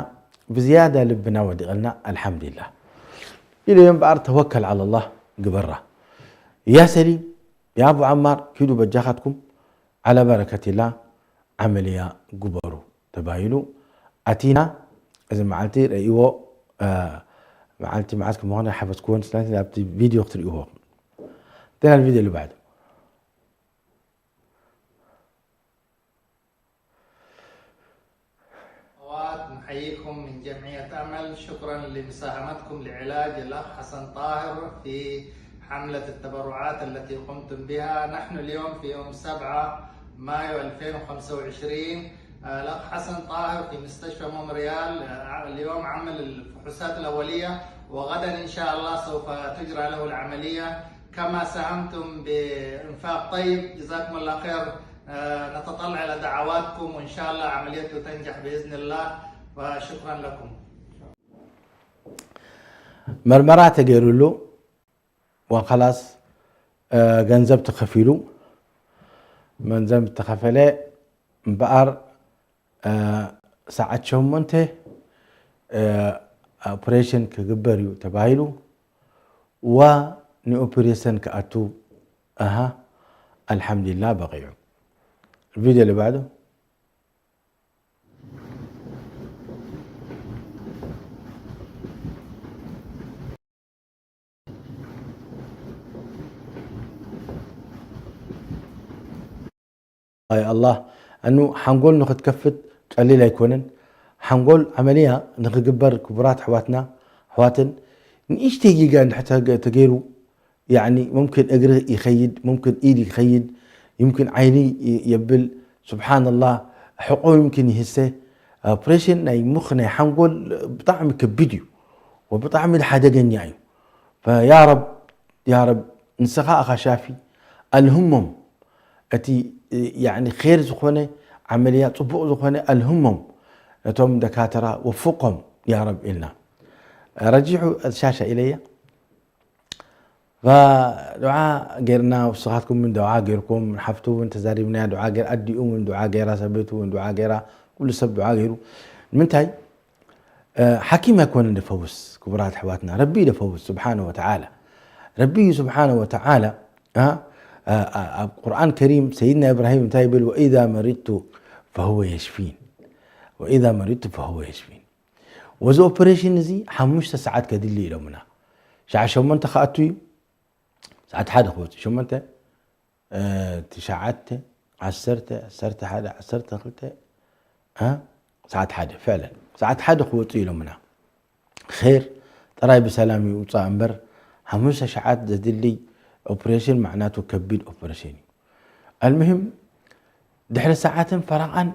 ብዝያዳ ልብና ወዲቐልና፣ ኣልሓምዱሊላህ ኢሉ እምበኣር፣ ተወከል ዓለላህ ግበራ። ያ ሰሊም፣ ያ ኣቡ ዓማር፣ ኪዱ በጃኻትኩም ዓላ በረከቲላ ዓመልያ ግበሩ ተባሂሉ ኣቲና። እዚ መዓልቲ ረእይዎ፣ መዓልቲ መዓስ ከምኾነ ሓፈዝክዎን ስለዚ ኣብቲ ቪድዮ ክትርእይዎ። تنا الفيديو اللي بعده. أخوات، نحييكم من جمعية أمل. شكرا لمساهمتكم لعلاج الأخ حسن طاهر في حملة التبرعات التي قمتم بها. نحن اليوم في يوم سبعة مايو ألفين وخمسة وعشرين. آه، الأخ حسن طاهر في مستشفى مونريال، آه، اليوم عمل الفحوصات الأولية، وغدا إن شاء الله سوف تجرى له العملية. كما ساهمتم بإنفاق طيب، جزاكم الله خير. آه، نتطلع إلى دعواتكم، وإن شاء الله عمليته تنجح بإذن الله، وشكرا لكم. መርመራ ተገይሩሉ፣ ወኸላስ፣ እ፣ ገንዘብ ተኸፊሉ። ገንዘብ ተኸፈለ እምበኣር፣ እ፣ ሰዓት ሸሞንተ፣ እ፣ ኦፕሬሽን ክግበር እዩ ተባሂሉ። ዋ ንኦፕሬሽን ክኣቱ፣ ኣሃ፣ ኣልሓምዱሊላህ በቒዑ። الفيديو اللي بعده. ኣይ ኣላህ፣ እኑ ሓንጎል ንኽትከፍት ቀሊል ኣይኮነን። ሓንጎል ዓመልያ ንኽግበር፣ ክቡራት ኣሕዋትና ኣሕዋትን፣ ንእሽተይ ጌጋ እንድሕር ተገ-፣ ተገይሩ፣ ያዕኒ፣ ሙምኪን እግሪ ይኸይድ፣ ሙምኪን ኢድ ይኸይድ፣ ይምኪን ዓይኒ ይ-፣ የብል፣ ሱብሓነላህ፣ ሕቖ ይምኪን ይህሰ። ኦፕሬሽን ናይ ሙኽ፣ ናይ ሓንጎል ብጣዕሚ ከቢድ እዩ፣ ወብጣዕሚ ሓደገኛ እዩ። ፈያ ረብ፣ ያ ረብ፣ ንስኻ ኢኻ ሻፊ፣ ኣልህሞም። እቲ፣ ያዕኒ፣ ኼር ዝኾነ ዓመልያ፣ ጽቡቕ ዝኾነ ኣልህሞም። ነቶም ደካተራ ወፍቆም፣ ያ ረብ፣ ኢልና። ረጂሑ ሻሻ ኢለያ። ዱዓ ጌርና፣ ውስኻትኩም እውን ዱዓ ጌርኩም፣ ሓፍቱ እውን ተዛሪብናያ ዱዓ ጌር፣ ኣዲኡ እውን ዱዓ ጌራ፣ ሰበይቱ እውን ዱዓ ጌራ፣ ኩሉ ሰብ ዱዓ ጌሩ። ንምንታይ? እ፣ ሓኪም ኣይኮነን ደፈውስ፣ ክቡራት ኣሕዋትና፣ ረቢ እዩ ደፈውስ ስብሓነ ወተዓላ። ረቢ እዩ ስብሓነ ወተዓላ፣ እ፣ እ፣ እ፣ ኣብ ቁርኣን ከሪም ሰይድና ኢብራሂም እንታይ ይብል? "ወኢዛ መሪድቱ ፈሁወ የሽፊን፣ ወኢዛ መሪድቱ ፈሁወ የሽፊን።" ወዚ ኦፕሬሽን እዚ ሓሙሽተ ሰዓት ከድሊ ኢሎምና። ሸዓ ሸሞንተ ክኣቱ እዩ፣ ሰዓት ሓደ ክወፅእ፣ ሸሞንተ፣ እ፣ ትሽዓተ፣ ዓሰርተ፣ ዓሰርተ ሓደ፣ ዓሰርተ ክልተ፣ እ፣ ሰዓት ሓደ፣ ፍዕለን ሰዓት ሓደ ክወፅእ ኢሎምና። ኼር ጥራይ ብሰላም ይውፃእ እምበር፣ ሓሙሽተ ሰዓት ዘድሊ ኦፕሬሽን፣ ማዕናቱ ከቢድ ኦፕሬሽን እዩ። ኣልሙሂም፣ ድሕሪ ሰዓትን ፈረቓን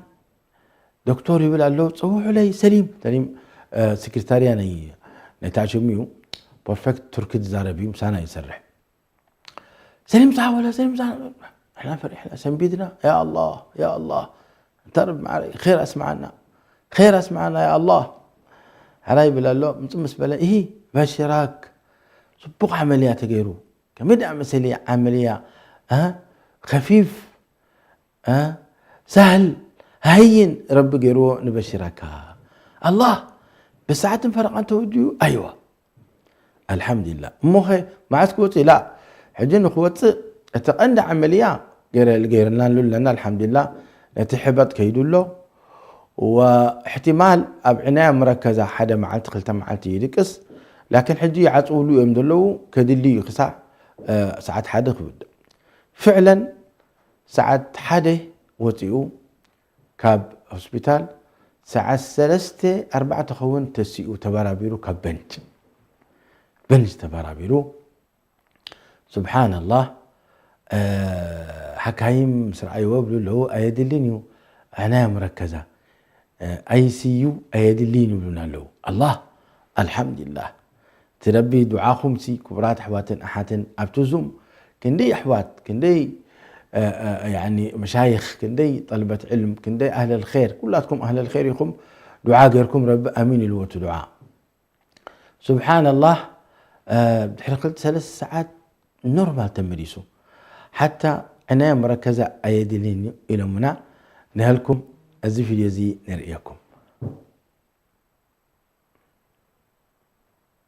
ዶክተር ይብል ኣሎ፣ "ፀውሑለይ ሰሊም።" ሰሊም፣ እ፣ ሴክሬታርያ ናይ፣ ናይ ታችም እዩ። ፐርፌክት ቱርኪ ዝዛረብ እዩ፣ ምሳና ይሰርሕ። "ሰሊም፣ ፃ በለ፣ ሰሊም፣ ፃ በለ።" ንሕና ፈሪሕና፣ ሰንቢድና፣ "ያ ኣላህ፣ ያ ኣላህ፣ እንተ ረቢ ማዕረ፣ ኼር ኣስምዓና፣ ኼር ኣስምዓና፣ ያ ኣላህ።" ሓራ ይብል ኣሎ፣ ምፅእ ምስ በለ፣ "እሂ፣ በሽራክ፣ ፅቡቕ ዓመልያ ተገይሩ። ከመይ ደኣ መሰለ ዓመልያ፣ እ፣ ከፊፍ፣ እ፣ ሳህል፣ ሃይን ረቢ ገይርዎ ንበሽራካ። ኣላህ ብሰዓትን ፈረቓን ተወዲኡ፣ ኣይዋ። ኣልሓምዱሊላህ። እሞኸ መዓስ ክወፅእ ኢላ?" ሕጂ ንክወፅእ እቲ ቀንዲ ዓመልያ ገይረ-፣ ገይርናሉ ኣለና፣ ኣልሓምዱሊላህ። ነቲ ሕበጥ ከይዱ ኣሎ። ወእሕትማል ኣብ ዕናያ መረከዛ ሓደ መዓልቲ፣ ክልተ መዓልቲ ይድቅስ። ላኪን ሕጂ ይዓፅውሉ እዮም ዘለዉ፣ ከድሊ እዩ ክሳዕ፣ እ፣ ሰዓት ሓደ ክውድእ። ፍዕለን ሰዓት ሓደ ወፂኡ ካብ ሆስፒታል፣ ሰዓት ሰለስተ ኣርባዕተ ኸውን ተሲኡ ተበራቢሩ ካብ በንጅ፣ በንጅ ተበራቢሩ። ሱብሓነላህ፣ እ፣ ሓካይም ምስ ረኣይዎ ይብሉ ኣለዉ፣ "ኣየድልን እዩ፣ ዕናያ መረከዛ፣ እ፣ ኣይ ሲ ዩ ኣየድልን እዩ" ይብሉና ኣለዉ። ኣላህ፣ ኣልሓምዱሊላህ። እቲ ረቢ ዱዓኹም ሲ፣ ክቡራት ኣሕዋትን ኣሓትን፣ ኣብቲ ዙም ክንደይ ኣሕዋት፣ ክንደይ፣ እ፣ እ፣ ያኒ መሻይኽ፣ ክንደይ ጠልበት ዕልም፣ ክንደይ ኣህለል ኼር፣ ኩላትኩም ኣህለል ኼር ኢኹም። ዱዓ ጌርኩም ረቢ ኣሚን ኢልዎ እቲ ዱዓ። ሱብሓነላህ፣ ድሕሪ ክልተ ሰለስተ ሰዓት ኖርማል ተመሊሱ። ሓታ ዕናየ መረከዘ ኣየድልን እዩ ኢሎምና። ንሃልኩም እዚ ቪድዮ እዚ ነርእየኩም።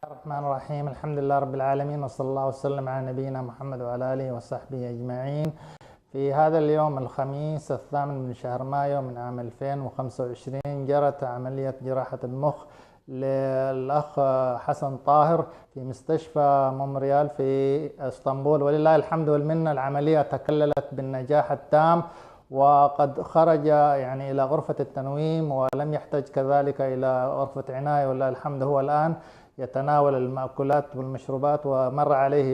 الرحمن الرحيم. الحمد لله رب العالمين، وصلى الله وسلم على نبينا محمد وعلى آله وصحبه أجمعين. في هذا اليوم الخميس الثامن من شهر مايو من عام ألفين وخمسة وعشرين جرت عملية جراحة المخ للأخ حسن طاهر في مستشفى مونريال في اسطنبول، ولله الحمد والمنة العملية تكللت بالنجاح التام، وقد خرج يعني إلى غرفة التنويم ولم يحتج كذلك إلى غرفة عناية، ولله الحمد هو الآن يتناول المأكولات والمشروبات، ومر عليه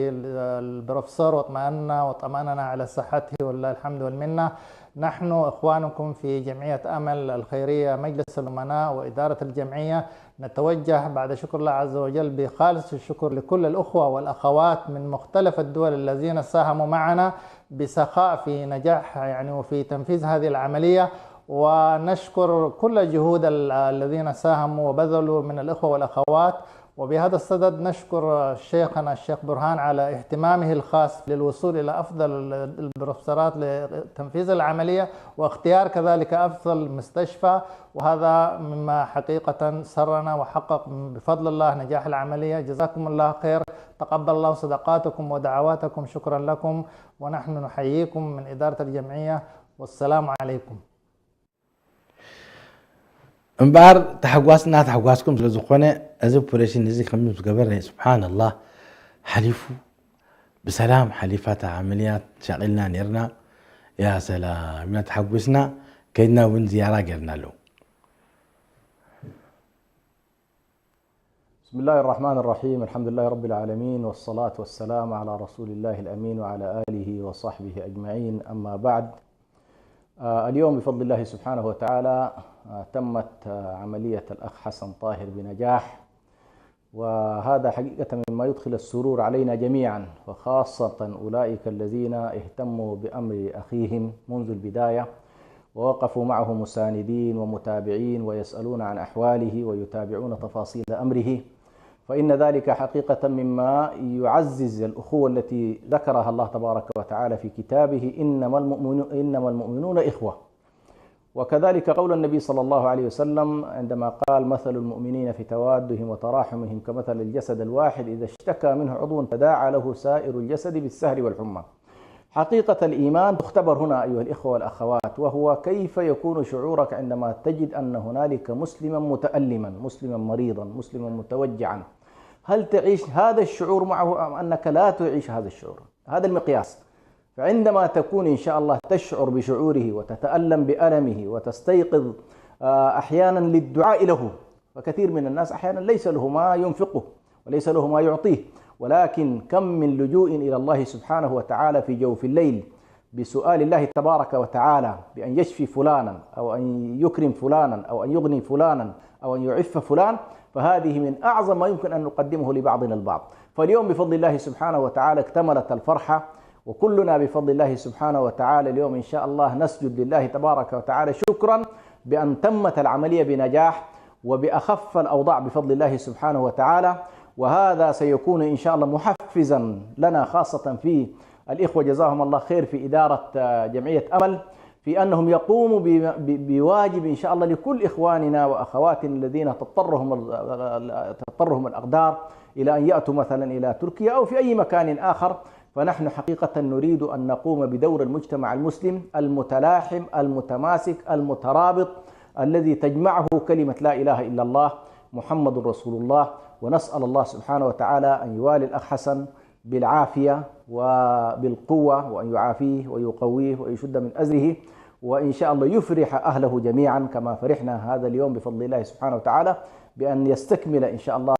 البروفيسور واطمأن وطمأننا على صحته، ولله الحمد والمنة. نحن إخوانكم في جمعية أمل الخيرية، مجلس الأمناء وإدارة الجمعية، نتوجه بعد شكر الله عز وجل بخالص الشكر لكل الأخوة والأخوات من مختلف الدول الذين ساهموا معنا بسخاء في نجاح يعني وفي تنفيذ هذه العملية، ونشكر كل جهود الذين ساهموا وبذلوا من الإخوة والأخوات. وبهذا الصدد نشكر شيخنا الشيخ برهان على اهتمامه الخاص للوصول إلى أفضل البروفيسورات لتنفيذ العملية، واختيار كذلك أفضل مستشفى، وهذا مما حقيقة سرنا وحقق بفضل الله نجاح العملية. جزاكم الله خير، تقبل الله صدقاتكم ودعواتكم، شكرا لكم، ونحن نحييكم من إدارة الجمعية، والسلام عليكم. እምበኣር ታሕጓስና ታሕጓስኩም ስለ ዝኾነ፣ እዚ ኦፕሬሽን እዚ ከም ዝገበረ ስብሓንላህ ሓሊፉ ብሰላም ሓሊፋ እታ ዓመልያት ሻቒልና ነርና። ያ ሰላም ኢና ተሓጒስና። ከይድና እውን ዝያራ ጌርና ኣለዉ። بسم الله الرحمن الرحيم. الحمد لله رب العالمين، والصلاة والسلام على رسول الله الأمين وعلى آله وصحبه أجمعين. أما بعد، آه، اليوم بفضل الله سبحانه وتعالى، آه، تمت، آه، عملية الأخ حسن طاهر بنجاح، وهذا حقيقة مما يدخل السرور علينا جميعا، وخاصة أولئك الذين اهتموا بأمر أخيهم منذ البداية، ووقفوا معه مساندين ومتابعين ويسألون عن أحواله ويتابعون تفاصيل أمره، فإن ذلك حقيقة مما يعزز الأخوة التي ذكرها الله تبارك وتعالى في كتابه: إنما المؤمنو-، إنما المؤمنون إخوة. وكذلك قول النبي صلى الله عليه وسلم عندما قال: مثل المؤمنين في توادهم وتراحمهم كمثل الجسد الواحد إذا اشتكى منه عضو تداعى له سائر الجسد بالسهر والحمى. حقيقة الإيمان تختبر هنا أيها الإخوة والأخوات، وهو كيف يكون شعورك عندما تجد أن هنالك مسلما متألما، مسلما مريضا، مسلما متوجعا. هل تعيش هذا الشعور معه أم أنك لا تعيش هذا الشعور؟ هذا المقياس. فعندما تكون إن شاء الله تشعر بشعوره وتتألم بألمه وتستيقظ، آه، أحيانا للدعاء له، فكثير من الناس أحيانا ليس له ما ينفقه وليس له ما يعطيه، ولكن كم من لجوء إلى الله سبحانه وتعالى في جوف الليل بسؤال الله تبارك وتعالى بأن يشفي فلانا أو أن يكرم فلانا أو أن يغني فلانا أو أن يعف فلان، فهذه من أعظم ما يمكن أن نقدمه لبعضنا البعض. فاليوم بفضل الله سبحانه وتعالى اكتملت الفرحة، وكلنا بفضل الله سبحانه وتعالى اليوم إن شاء الله نسجد لله تبارك وتعالى شكرا بأن تمت العملية بنجاح وبأخف الأوضاع بفضل الله سبحانه وتعالى. وهذا سيكون إن شاء الله محفزا لنا، خاصة في الإخوة جزاهم الله خير في إدارة، آه، جمعية أمل، في أنهم يقوموا ب-، ب-، بواجب إن شاء الله لكل إخواننا وأخواتنا الذين تضطرهم ال-، تضطرهم الأقدار إلى أن يأتوا مثلا إلى تركيا أو في أي مكان آخر. فنحن حقيقة نريد أن نقوم بدور المجتمع المسلم المتلاحم المتماسك المترابط، الذي تجمعه كلمة لا إله إلا الله محمد رسول الله. ونسأل الله سبحانه وتعالى أن يوالي الأخ حسن بالعافية وبالقوة، وأن يعافيه ويقويه ويشد من أزره، وإن شاء الله يفرح أهله جميعا كما فرحنا هذا اليوم بفضل الله سبحانه وتعالى، بأن يستكمل إن شاء الله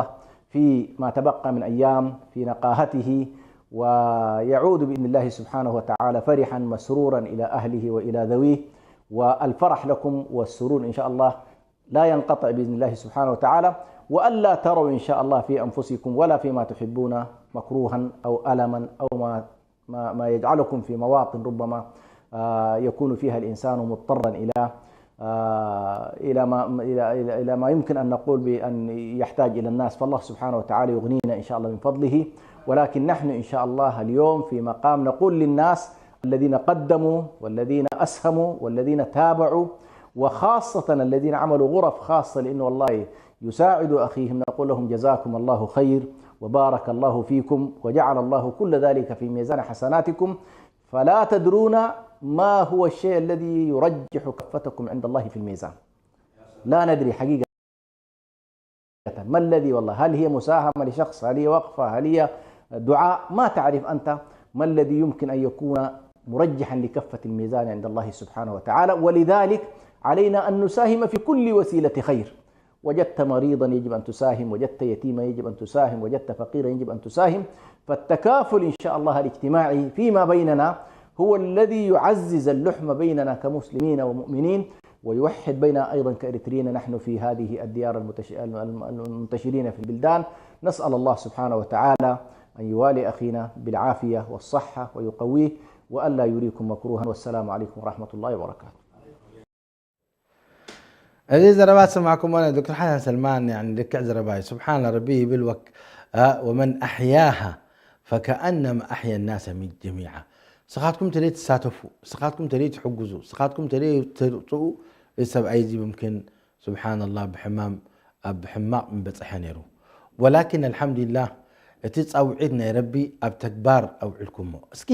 فيما تبقى من أيام في نقاهته، ويعود بإذن الله سبحانه وتعالى فرحا مسرورا إلى أهله وإلى ذويه. والفرح لكم والسرور إن شاء الله لا ينقطع بإذن الله سبحانه وتعالى، وألا تروا إن شاء الله في أنفسكم ولا فيما تحبون مكروها أو ألما أو ما، ما، ما يجعلكم في مواطن ربما، آه، يكون فيها الإنسان مضطرا إلى، آه، إلى ما، إلى، إلى، إلى ما يمكن أن نقول بأن يحتاج إلى الناس، فالله سبحانه وتعالى يغنينا إن شاء الله من فضله. ولكن نحن إن شاء الله اليوم في مقام نقول للناس الذين قدموا والذين أسهموا والذين تابعوا، وخاصة الذين عملوا غرف خاصة، لأنه والله يساعدوا أخيهم، نقول لهم: جزاكم الله خير، وبارك الله فيكم، وجعل الله كل ذلك في ميزان حسناتكم، فلا تدرون ما هو الشيء الذي يرجح كفتكم عند الله في الميزان. لا ندري حقيقة ما الذي، والله، هل هي مساهمة لشخص؟ هل هي وقفة؟ هل هي دعاء؟ ما تعرف أنت ما الذي يمكن أن يكون مرجحا لكفة الميزان عند الله سبحانه وتعالى. ولذلك علينا أن نساهم في كل وسيلة خير. وجدت مريضا، يجب أن تساهم، وجدت يتيما، يجب أن تساهم، وجدت فقيرا، يجب أن تساهم. فالتكافل إن شاء الله الاجتماعي فيما بيننا هو الذي يعزز اللحم بيننا كمسلمين ومؤمنين، ويوحد بين أيضا كإريتريين نحن في هذه الديار المتش-، الم-، الم-، المنتشرين في البلدان. نسأل الله سبحانه وتعالى أن يوالي أخينا بالعافية والصحة ويقويه، وألا يريكم مكروها. والسلام عليكم ورحمة الله وبركاته. እዚ ዘረባ ዝሰማዕኩሞ ናይ ዶክተር ሓሰን ሰልማን፣ ያኒ፣ ልክዕ ዘረባ እዩ። ስብሓን ረቢ ይብል፣ ወክ-፣ አ፣ ወመን ኣሕያሃ ፈከኣነማ ኣሕያ ናሰ ሚ-፣ ጀሚዓ። ንስኻትኩም ተለይ ትሳተፉ፣ ንስኻትኩም ተለይ ትሕግዙ፣ ንስኻትኩም ተለይ ተውፅኡ፣ እዚ ሰብኣይ እዚ ሙምኪን፣ ስብሓንላህ፣ ብሕማም ኣብ ሕማቕ ምበፅሐ ነይሩ። ወላኪን ኣልሓምዱሊላህ፣ እቲ ፃውዒት ናይ ረቢ ኣብ ተግባር ኣውዒልኩሞ። እስኪ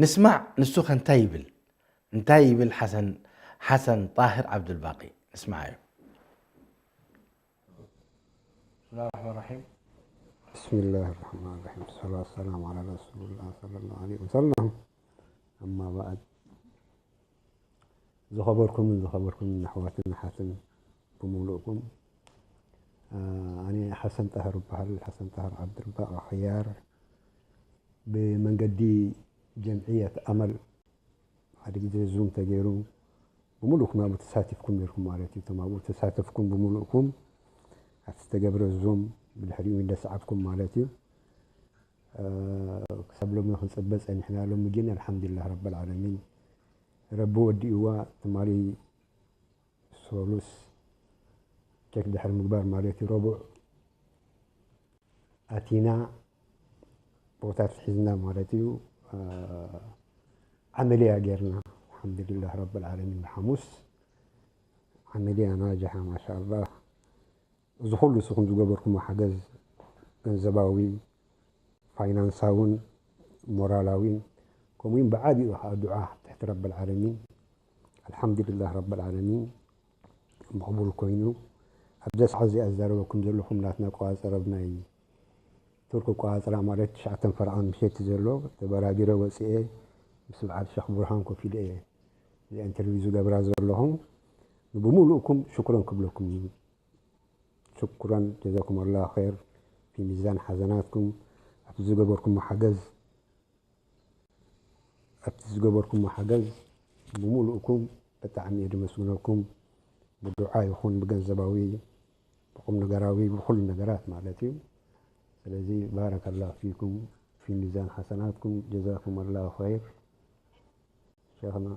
ንስማዕ፣ ንሱ ከ እንታይ ይብል? እንታይ ይብል ሓሰን፣ ሓሰን ጣህር ዓብዱልባቂ? ንስምዓዮ። بسم الله الرحمن الرحيم. بسم الله الرحمن الرحيم. الصلاة والسلام على رسول الله صلى الله عليه وسلم. أما بعد. ዝኸበርኩምን ዝኸበርኩምን ኣሕዋትን ኣሓትን ብምሉእኩም፣ ኣነ ሓሰን ጣህር እበሃል፣ ሓሰን ጣህር ዓብዱልባቂ ኽያር። ብመንገዲ ጀምዕየት ኣመል ሓደ ግዜ ዙም ተገይሩ፣ ብምሉእኩም ኣብኡ ተሳቲፍኩም ነይርኩም ማለት እዩ። እቶም ኣብኡ ተሳተፍኩም ብምሉእኩም ኣብቲ ዝተገብረ ዙም ብድሕሪኡ እንዳሰዓብኩም ማለት እዩ። ክሳብ ሎሚ ክንፅበ ፀኒሕና። ሎሚ ግን ኣልሓምዱሊላህ ረበል ዓለሚን ረቢ ወዲእዋ። ትማሊ ሶሉስ ቸክ ድሕሪ ምግባር ማለት እዩ፣ ረቡዕ ኣቲና ቦታት ሒዝና ማለት እዩ። ዓመልያ ጌርና ኣልሓምዱሊላህ ረበል ዓለሚን። ብሓሙስ ዓመልያ ናጅሓ ማሻኣላህ። እዚ ኩሉ ንስኹም ዝገበርኩሞ ሓገዝ ገንዘባዊ፣ ፋይናንሳውን ሞራላዊን፣ ከምኡውን ብዓቢኡ ከዓ ዱዓ ትሕቲ ረበል ዓለሚን ኣልሓምዱሊላህ ረበል ዓለሚን መቕቡል ኮይኑ። ኣብዛ ሰዓት እዚኣ ዝዛረበኩም ዘለኹም ናትና ቆፃፅራ፣ ኣብ ናይ ቱርኪ ቆፃፅራ ማለት ትሽዓተ ፈርቓን ምሸት ዘሎ ተበራቢረ ወፅኤ ምስ በዓል ሸኽ ቡርሃን ኮፍ ኢለ እየ እዚኣ ኢንተርቪው ዝገብራ ዘለኹ። ንብሙሉእኩም ሽኩረን ክብለኩም እዩ። ሽኩረን ጀዛኩም ኣላህ ኸይር ፊ ሚዛን ሓሰናትኩም። ኣብቲ ዝገበርኩሞ ሓገዝ ኣብቲ ዝገበርኩሞ ሓገዝ ብሙሉእኩም ብጣዕሚ እየ ድመስግነኩም። ብዱዓ ይኹን ብገንዘባዊ ብቁም ነገራዊ ብኩሉ ነገራት ማለት እዩ። ስለዚ ባረከላሁ ፊኩም ፊ ሚዛን ሓሰናትኩም ጀዛኩም ኣላሁ ኸይር። ሸኽና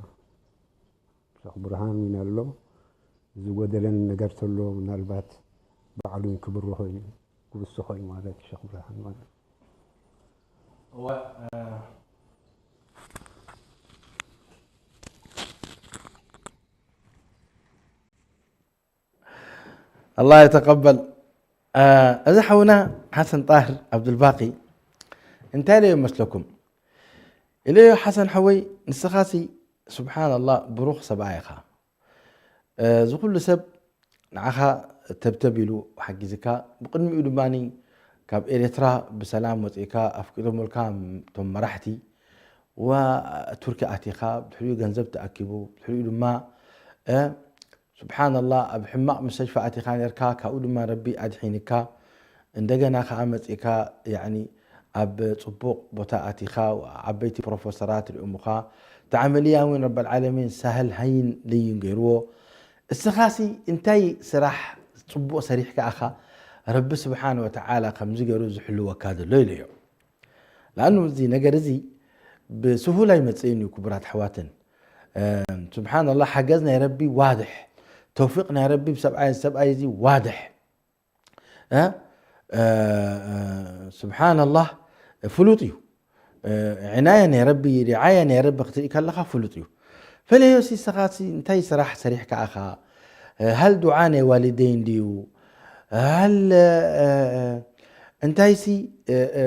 ሸኽ ብርሃን እውን ኣሎ። ዝጎደለን ነገር ተሎ ምናልባት ባዕሉ እውን ክብርሆ እዩ ክውስኾ እዩ ማለት እዩ ሸኽ ብርሃን ማለት። ኣላህ የተቀበል። እዚ ሓውና ሓሰን ጣህር ዓብዱልባቂ እንታይ ኢለዮ መስለኩም? ኢለዮ ሓሰን ሓወይ ንስኻሲ ስብሓንላህ ብሩኽ ሰብኣይ ኢኻ። እዚ ኩሉ ሰብ ንዓኻ ተብተብ ኢሉ ሓጊዝካ፣ ብቕድሚኡ ድማ ካብ ኤርትራ ብሰላም ወፂእካ ኣፍቂዶምልካ እቶም መራሕቲ ዋ ቱርኪ ኣቲኻ፣ ብድሕሪኡ ገንዘብ ተኣኪቡ፣ ብድሕሪኡ ድማ ስብሓንላህ ኣብ ሕማቕ ምስተሽፋ ኣቲኻ ነርካ፣ ካብኡ ድማ ረቢ ኣድሒንካ። እንደገና ከዓ መፂእካ ያኒ ኣብ ፅቡቕ ቦታ ኣቲኻ፣ ዓበይቲ ፕሮፈሰራት ሪኦሙኻ። እቲ ዓመልያ እውን ረበል ዓለሚን ሳህል ሃይን ለይን ገይርዎ። እስኻሲ እንታይ ስራሕ ፅቡቕ ሰሪሕካ ኢኻ ረቢ ስብሓን ወተዓላ ከምዚ ገይሩ ዝሕልወካ ዘሎ ኢለዮ። ለኣኑ እዚ ነገር እዚ ብስሁል ኣይመፅእን እዩ ክቡራት ኣሕዋትን። ስብሓንላህ ሓገዝ ናይ ረቢ ዋድሕ ተውፊቕ ናይ ረቢ ብሰብኣይ ሰብኣይ እዚ ዋድሕ እ? እ፣ እ፣ ስብሓንላህ ፍሉጥ እዩ። እ፣ ዕናየ ናይ ረቢ ሪዓየ ናይ ረቢ ክትርኢ ከለኻ ፍሉጥ እዩ። ፈለዮሲ ንስኻሲ እንታይ ስራሕ ሰሪሕካ ኢኻ? እ፣ ሃል ዱዓ ናይ ዋሊደይን ድዩ? ሃል እ፣ እ፣ እንታይሲ እ፣ እ፣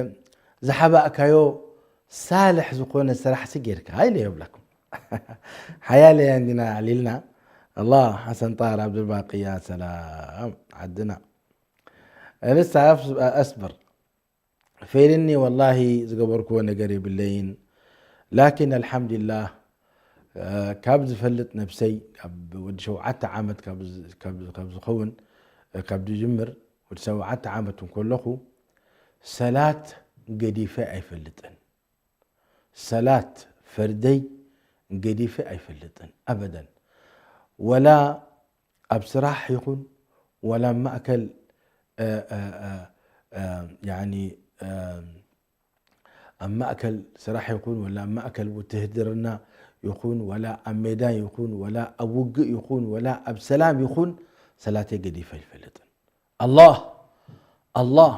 ዝሓባእካዮ ሳልሕ ዝኾነ ስራሕሲ ጌርካ ኢለ የብለኩም። ሓያለያ እንዲና ኣዕሊልና ኣላ ሓሰን ጣር ኣብዱልባቂ ያ ሰላም ዓድና። لسه أصبر فيلني والله ዝገበርኩዎ ነገር የብለይን ላኪን ኣልሓምዱላህ ካብ ዝፈልጥ ነብሰይ ካብ ወዲ ሸውዓተ ዓመት ካብ ዝኸውን ካብ ዝጅምር ወዲ ሸውዓተ ዓመት እንከለኹ ሰላት ገዲፈ ኣይፈልጥን ሰላት ፈርደይ ገዲፈ ኣይፈልጥን ኣበደን ወላ ኣብ ስራሕ ይኹን ወላ ኣብ ማእከል ኣብ ማእከል ስራሕ ይኹን ወላ ኣብ ማእከል ውትህድርና ይኹን ወላ ኣብ ሜዳ ይኹን ወላ ኣብ ውግእ ይኹን ወላ ኣብ ሰላም ይኹን ሰላተይ ገዲፈ ኣይፈልጥን ኣላህ ኣላህ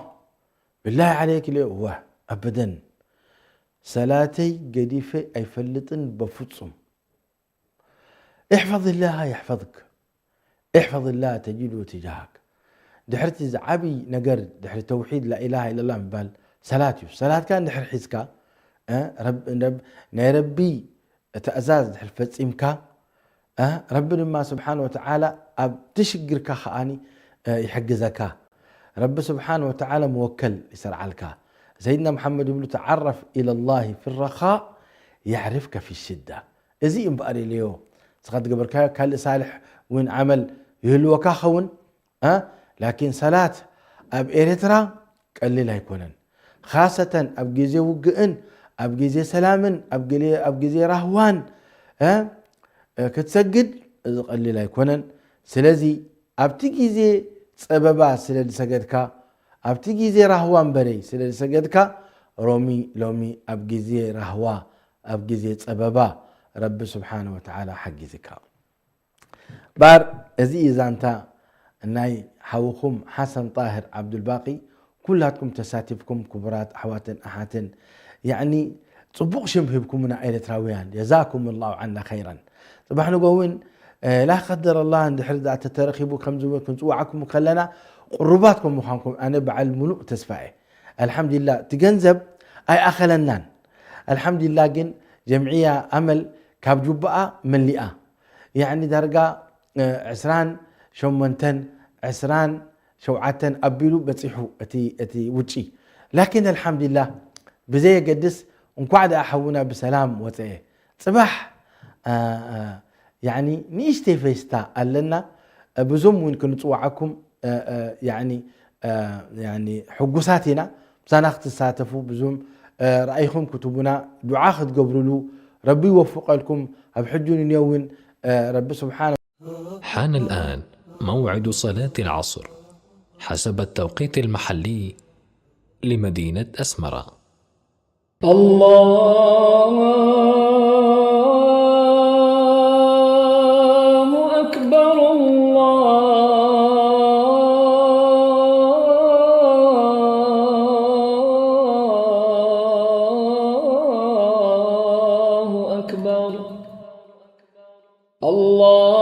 ብላሂ ዓለይክ ኢለ እወ ኣበደን ሰላተይ ገዲፈ ኣይፈልጥን በፍጹም احفظ الله يحفظك احفظ الله تجده تجاهك ድሕርቲ ዝዓብይ ነገር ድሕሪ ተውሒድ ላኢላሃ ኢለላ ምባል ሰላት እዩ ሰላትካ እንድሕር ሒዝካ ናይ ረቢ ትእዛዝ ድሕር ፈፂምካ ረቢ ድማ ስብሓን ወተዓላ ኣብ ትሽግርካ ከዓኒ ይሕግዘካ ረቢ ስብሓን ወተዓላ መወከል ይሰርዓልካ ሰይድና መሓመድ ይብሉ ተዓረፍ ኢለላሂ ፊረኻ ያዕርፍከ ፊሽዳ እዚ እምበኣር ኢለዮ ንስኻ ትገበርካዮ ካልእ ሳልሕ እውን ዓመል ይህልወካ ኸውን ላኪን ሰላት ኣብ ኤርትራ ቀሊል ኣይኮነን ኻሰተን ኣብ ግዜ ውግእን ኣብ ግዜ ሰላምን ኣብ ግዜ ራህዋን ክትሰግድ እዚ ቀሊል ኣይኮነን ስለዚ ኣብቲ ግዜ ጸበባ ስለ ዝሰገድካ ኣብቲ ግዜ ራህዋ እምበረይ ስለ ዝሰገድካ ሮሚ ሎሚ ኣብ ግዜ ራህዋ ኣብ ግዜ ጸበባ ረቢ ስብሓን ወተዓላ ሓጊዝካ ባር እዚ እዩ ዛንታ ናይ ሓውኹም ሓሰን ጣህር ዓብዱልባቂ ኩላትኩም ተሳቲፍኩም ክቡራት ኣሕዋትን ኣሓትን ያዕኒ ጽቡቕ ሽም ሂብኩምና ኤርትራውያን ጀዛኩም ላሁ ዓና ኸይረን ጽባሕ ንጎ እውን ላ ቀደር ኣላ እንድሕር ተተረኺቡ ከምዚ ክንፅዋዓኩም ከለና ቅሩባት ከም ምዃንኩም ኣነ በዓል ሙሉእ ተስፋ እየ ኣልሓምዱሊላ እቲ ገንዘብ ኣይኣኸለናን ኣልሓምዱሊላ ግን ጀምዕያ ኣመል ካብ ጁባኣ መሊኣ ያዕኒ ዳርጋ ዕስራን ሸሞንተን ዕስራን ሸውዓተን ኣቢሉ በፂሑ እቲ ውጪ ላኪን ኣልሓምዱሊላ ብዘየገድስ እንኳዕ ደኣ ሓውና ብሰላም ወፀአ ፅባሕ ያኒ ንእሽተይ ፌስታ ኣለና ብዙም እውን ክንፅዋዓኩም ያኒ ሕጉሳት ኢና ምሳና ክትሳተፉ ብዙም ራእይኹም ክትቡና ዱዓ ክትገብርሉ ረቢ ይወፍቀልኩም ኣብ ሕጂ ንንዮ እውን ረቢ ስብሓን حان الآن موعد صلاة العصر حسب التوقيت المحلي لمدينة أسمرة. الله أكبر، الله أكبر. الله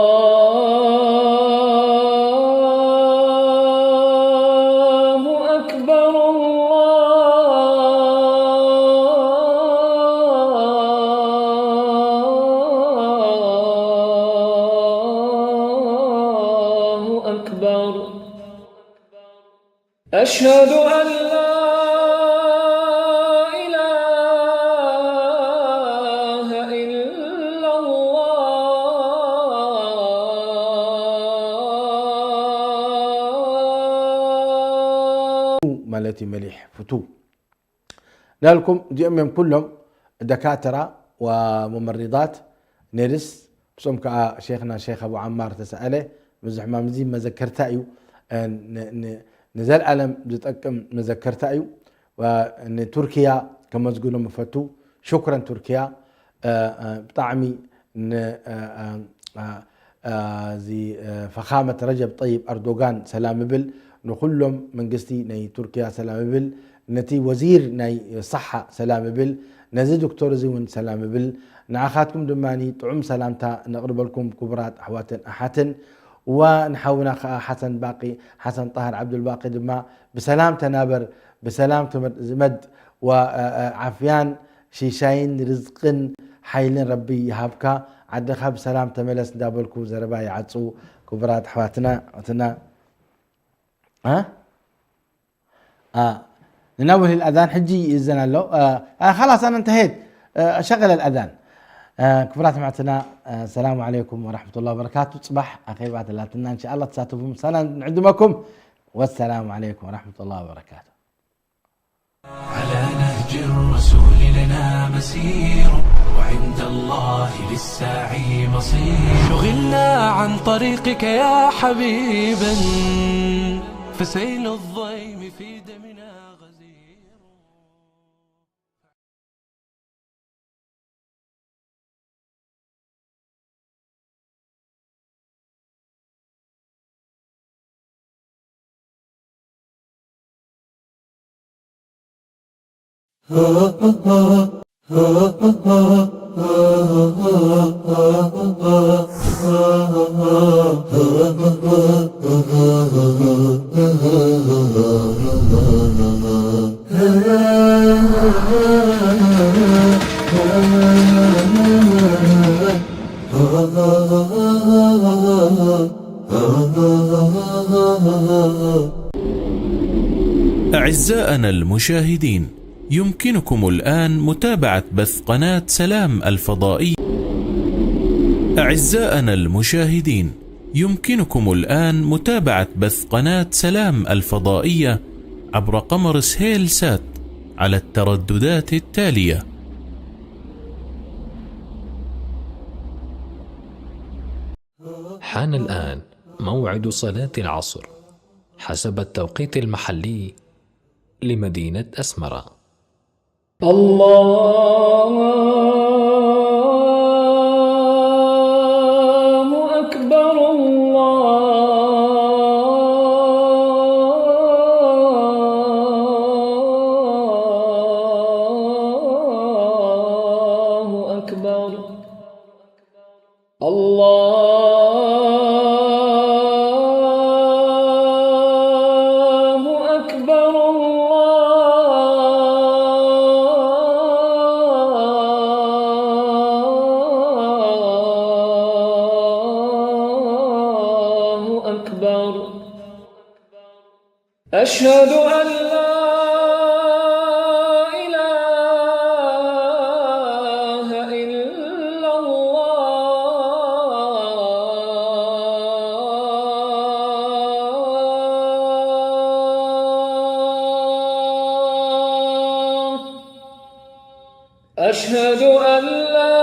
أكبر، الله أكبر. أشهد أن لا إله إلا الله ማለት እዩ መሊሕ ፍቱ ናልኩም እዚኦም እዮም ኩሎም ደካተራ ወሙመሪዳት ነርስ ምስኦም ከዓ ሼክና ሼክ ኣቡ ዓማር ተሰኣለ እዚ ሕማም እዚ መዘከርታ እዩ ንዘልኣለም ዝጠቅም መዘከርታ እዩ ንቱርኪያ ከመስግኖም እፈቱ ሹክረን ቱርኪያ ብጣዕሚ እዚ ፈኻመት ረጀብ ጠይብ ኣርዶጋን ሰላም እብል፣ ንኹሎም መንግስቲ ናይ ቱርኪያ ሰላም እብል፣ ነቲ ወዚር ናይ ሳሓ ሰላም እብል፣ ነዚ ዶክተር እዚ እውን ሰላም እብል። ንዓኻትኩም ድማ ጥዑም ሰላምታ ነቕርበልኩም ክቡራት ኣሕዋትን ኣሓትን። ወንሓውና ከዓ ሓሰን ባቂ፣ ሓሰን ጣህር ዓብዱልባቂ ድማ ብሰላም ተናበር፣ ብሰላም ተመድ-፣ ዝመድ ወዓፍያን ሽሻይን ርዝቅን ሓይልን ረቢ ይሃብካ። ዓድኻ ብሰላም ተመለስ እንዳበልኩ ዘረባ ይዓጹ። ክቡራት ኣሕዋትና፣ እትና፣ ኣ? ኣ፣ ንናውህ ልኣዛን ሕጂ ይእዘን ኣሎ። ኣ፣ ኣ፣ خلاص أنا انتهيت. ኣ፣ شغل الأذان. ኣ፣ ክቡራት ኣሕዋትና፣ ኣ፣ ሰላሙ ዓለይኩም ወራሕመቱላሂ ወበረካቱ። ጽባሕ ኣኼባ ተላትና፣ እንሻኣላህ ተሳተፉ ምሳና ንዕድመኩም። ወሰላሙ ዓለይኩም ወራሕመቱላሂ ወበረካቱ። على نهج الرسول لنا مسير، وعند الله للسعي مصير. شغلنا عن طريقك يا حبيبا، فسيل الضيم في دمنا غزير. أعزائنا المشاهدين، يمكنكم الآن متابعة بث قناة سلام الفضائية. أعزائنا المشاهدين، يمكنكم الآن متابعة بث قناة سلام الفضائية عبر قمر سهيل سات على الترددات التالية. حان الآن موعد صلاة العصر حسب التوقيت المحلي لمدينة أسمرة. الله أكبر، الله أكبر. الله أكبر، الله أكبر. أشهد أن لا إله إلا الله. أشهد أن لا